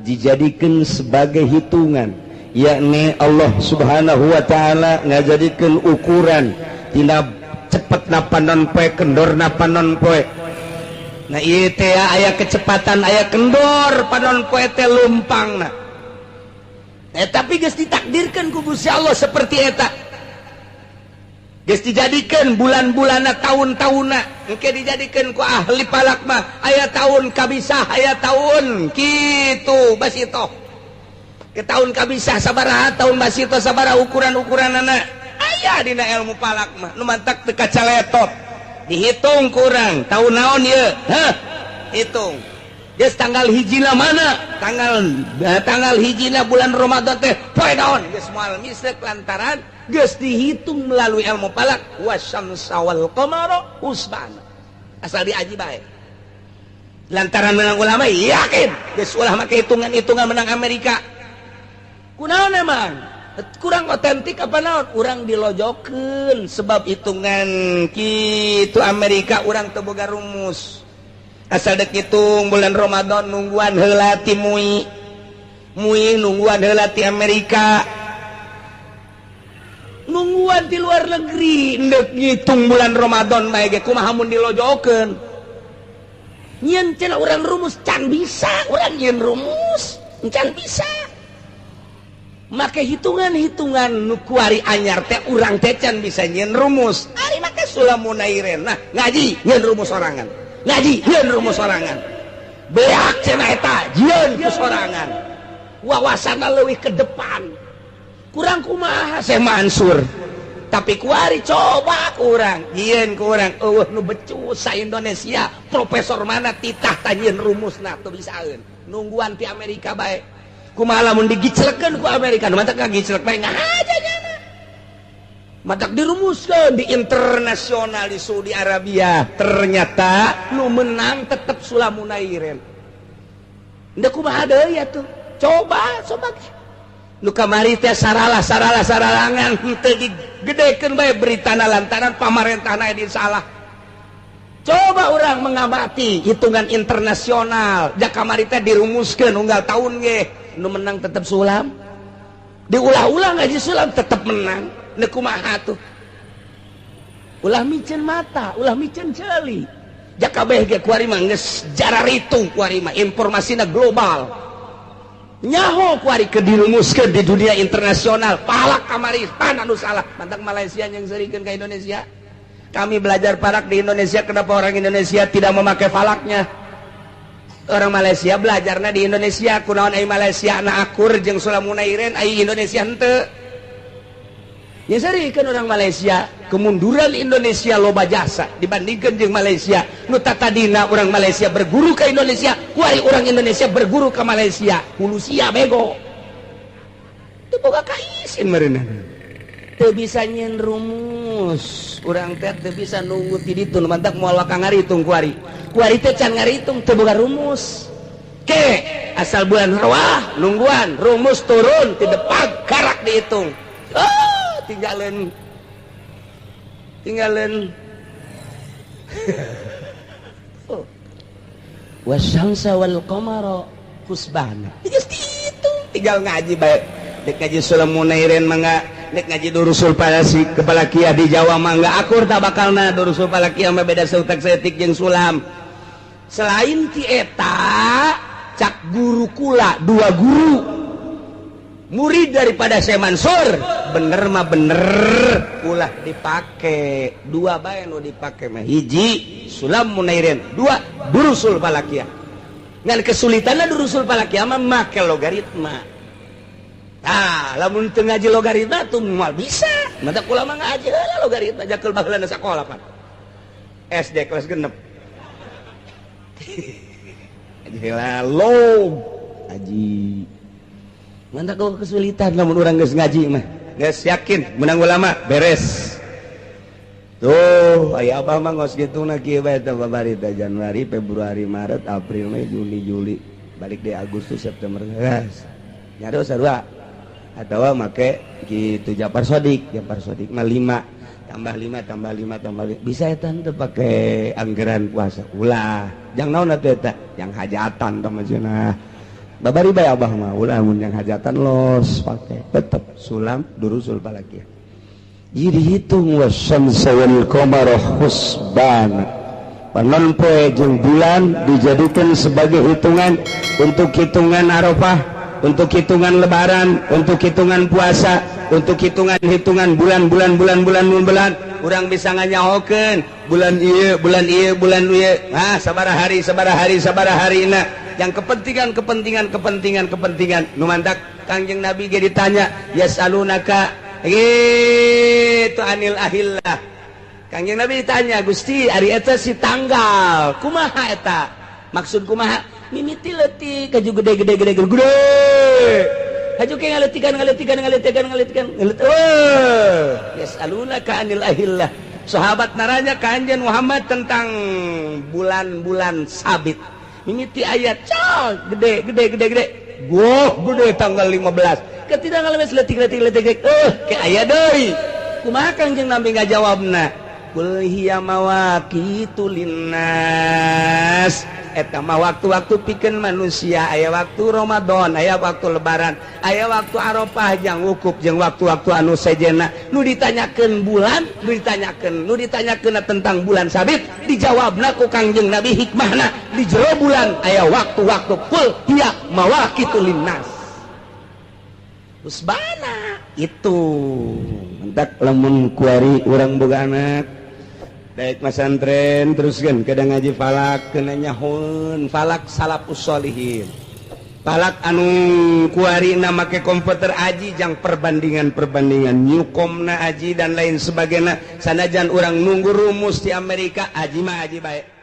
dijadikeun sebagai hitungan, yakni Allah Subhanahu wa taala ngajadikeun ukuran tina cepetna panon poe kendorna panon poe. Nah ieu teh aya kecepatan aya kendor panon poe teh lumpangna. Tapi geus ditakdirkeun ku Gusti Allah seperti eta. Geus dijadikeun bulan-bulanna tahun-tahunna, engke dijadikeun ku ahli falak mah aya tahun kabisah aya tahun kitu basitoh. Ke tahun kabisah sabaraha tahun basitoh sabaraha ukuran-ukuranana aya dina ilmu falak mah nu mantak teu kacaletot. Dihitung kurang tahun naon ieu? Hah, hitung. Geus tanggal hijina mana? Tanggal hijina bulan Ramadan teh poe naon? Geus moal misek lantaran geus dihitung melalui ilmu falak wasyamsa wal qamara husbana. Asal diaji bae. Lantaran menang ulama yakin geus ulah make hitungan-hitungan menang Amerika. Kunaon emang? Kurang otentik apa naon? Urang dilojokeun sebab hitungan kitu Amerika urang teu boga rumus. Asal dek hitung bulan Ramadan nungguan heula ti MUI. MUI nungguan heula ti Amerika. Nungguan ti luar negeri ndek ngitung bulan Ramadan bae ge kumaha mun dilojokeun. Nyieun cenah urang rumus can bisa, urang nyieun rumus can bisa. Make hitungan-hitungan nu kuari anyar teh urang teh can bisa nyieun rumus. Ari make Sulamunairen. Nah, ngaji nyieun rumus sorangan. Ngaji nyieun rumus sorangan. Beak cenah eta jieun ku sorangan. Wawasanna leuwih ke depan. Kurang kumaha Syekh Mansur. Tapi kuari coba kurang, jieun kurang eueuh nu becus sa Indonesia, profesor mana titah tah nyieun rumusna teu bisaeun. Nungguan ti Amerika bae. Kumaha lamun digiclekeun ku Amerika, nu mantak ngagiclek bae ngahaja nyana. Matak dirumuskeun di internasional di Saudi Arabia, ternyata nu menang tetep Sulamunairen. Ndek kumaha deui atuh? Coba coba nu kamari teh saralah saralah saralangan henteu digedekeun bae beritana lantaran pamarentahna di salah. Coba orang mengamati hitungan internasional, ja kamari teh dirumuskeun unggal tahun ge nu menang tetep Sulam. Diulah-ulah ngaji Sulam tetep menang. Ndek kumaha tuh? Ulah miceun mata, ulah miceun ceuli. Ja kabeh ge kuari mah geus jararitung kuari mah informasina global. Nyaho kuari ke dirumuskeun di dunia internasional. Palak kamari tanah nu salah. Mantak Malaysia yang serikeun ka Indonesia. Kami belajar falak di Indonesia, kenapa orang Indonesia tidak memakai falaknya? Orang Malaysia belajarna di Indonesia, kunaon ai Malaysia na akur jeung Sulamunairen ai Indonesia henteu. Ya serikeun orang Malaysia, kemunduran Indonesia loba jasa dibandingkan jeung Malaysia. Nu tatadina orang Malaysia berguru ke Indonesia, kuari orang Indonesia berguru ke Malaysia. Hulu sia bego. Teu boga kaisin meureunna. Teu bisa nyieun rumus. Urang teh teu bisa nunggu ti ditu, nu mantak moal waka ngaritung kuari. Kuari teh can ngaritung teu boga rumus. Ke asal bulan rawah nungguan rumus turun ti depan karak dihitung. Oh, tinggalin Oh. Wasyamsa wal qamara husbana. Geus dihitung, tinggal ngaji bae. Dek ngaji Sulam Munairin mangga, dek ngaji Durusul Palasi kepala kia di Jawa mangga akur tak bakalna Durusul Palakia mah beda seutak seetik jeung sulam. Selain ti eta cak guru kula dua guru murid daripada Syekh Mansur bener mah bener ulah dipake dua bae nu dipake mah hiji Sulam Munairin, dua Durusul Palakia. Ngan kesulitanna Durusul Palakia mah make logaritma. Ah, lamun teu ngaji logaritma tuh moal bisa. Mata kula mah ngaji heula logaritma jakeul baheulana sakola pan. SD kelas 6. Ngaji heula log ngaji. Mantap kau kesulitan lamun urang geus ngaji mah. Geus yakin menang ulama beres. Tuh, aya abah mah ngos ngitungna kieu bae teh babari teh Januari, Februari, Maret, April, Mei, Juni, Juli, balik deh Agustus, September. Geus. Nyado sarua. Atawa make gitu Japar Sodik, Japar Sodik mah 5 tambah 5 tambah 5 tambah 5. Bisa eta teu pake anggaran puasa. Ulah. Jang naon atuh eta? Yang hajatan tah mah cenah. Babari bae abah mah ulah mun yang hajatan los pake. Tetep sulam Durusul Palakia. Jadi hitung wasyamsa wal qamara husbana. Panon poe jeung bulan dijadikan sebagai hitungan untuk hitungan Arafah, untuk hitungan Lebaran, untuk hitungan puasa, untuk hitungan-hitungan bulan-bulan bulan-bulan bulan. Urang bisa nganyahokeun bulan ieu, bulan ieu, bulan ieu. Ah, sabaraha hari, sabaraha hari, sabaraha harina. Yang kepentingan, kepentingan, kepentingan, kepentingan. Nu mantak Kangjeng Nabi ge ditanya, yasalunaka gitu anil ahillah. Kangjeng Nabi ditanya, Gusti, ari eta si tanggal, kumaha eta? Maksud kumaha? Mimiti leutik kaju gede gede gede gede gede. Haju ke ngaletikan ngaletikan ngaletikan ngaletikan ngalet. Oh, yasalunaka anil ahillah. Sahabat naranya ka Anjeun Muhammad tentang bulan-bulan sabit. Mimiti ayat cal gede gede gede gede. Goh gede tanggal 15. Ketika ngalemes letik letik letik letik. Ke aya deui. Kumaha Kangjeng Nabi ngajawabna? Qul hiya mawaqitu linnas. Eta mah waktu-waktu pikeun manusia, aya waktu Ramadan, aya waktu Lebaran, aya waktu Arafah jeung wukuf jeung waktu-waktu anu sejenna. Nu ditanyakeun bulan, nu ditanyakeun tentang bulan sabit, dijawabna ku Kangjeng Nabi hikmahna di jero bulan aya waktu-waktu qul hiya mawaqitu linnas. Husbana itu. Mentak lamun kuari urang boga anak daek masantren terus kan kadang ngaji falak kena nyahun falak salafus sholihin. Falak anu kuari na make komputer aji jang perbandingan-perbandingan nyukomna aji dan lain sebagainya. Sanajan urang nunggu rumus di Amerika aji mah aji bae.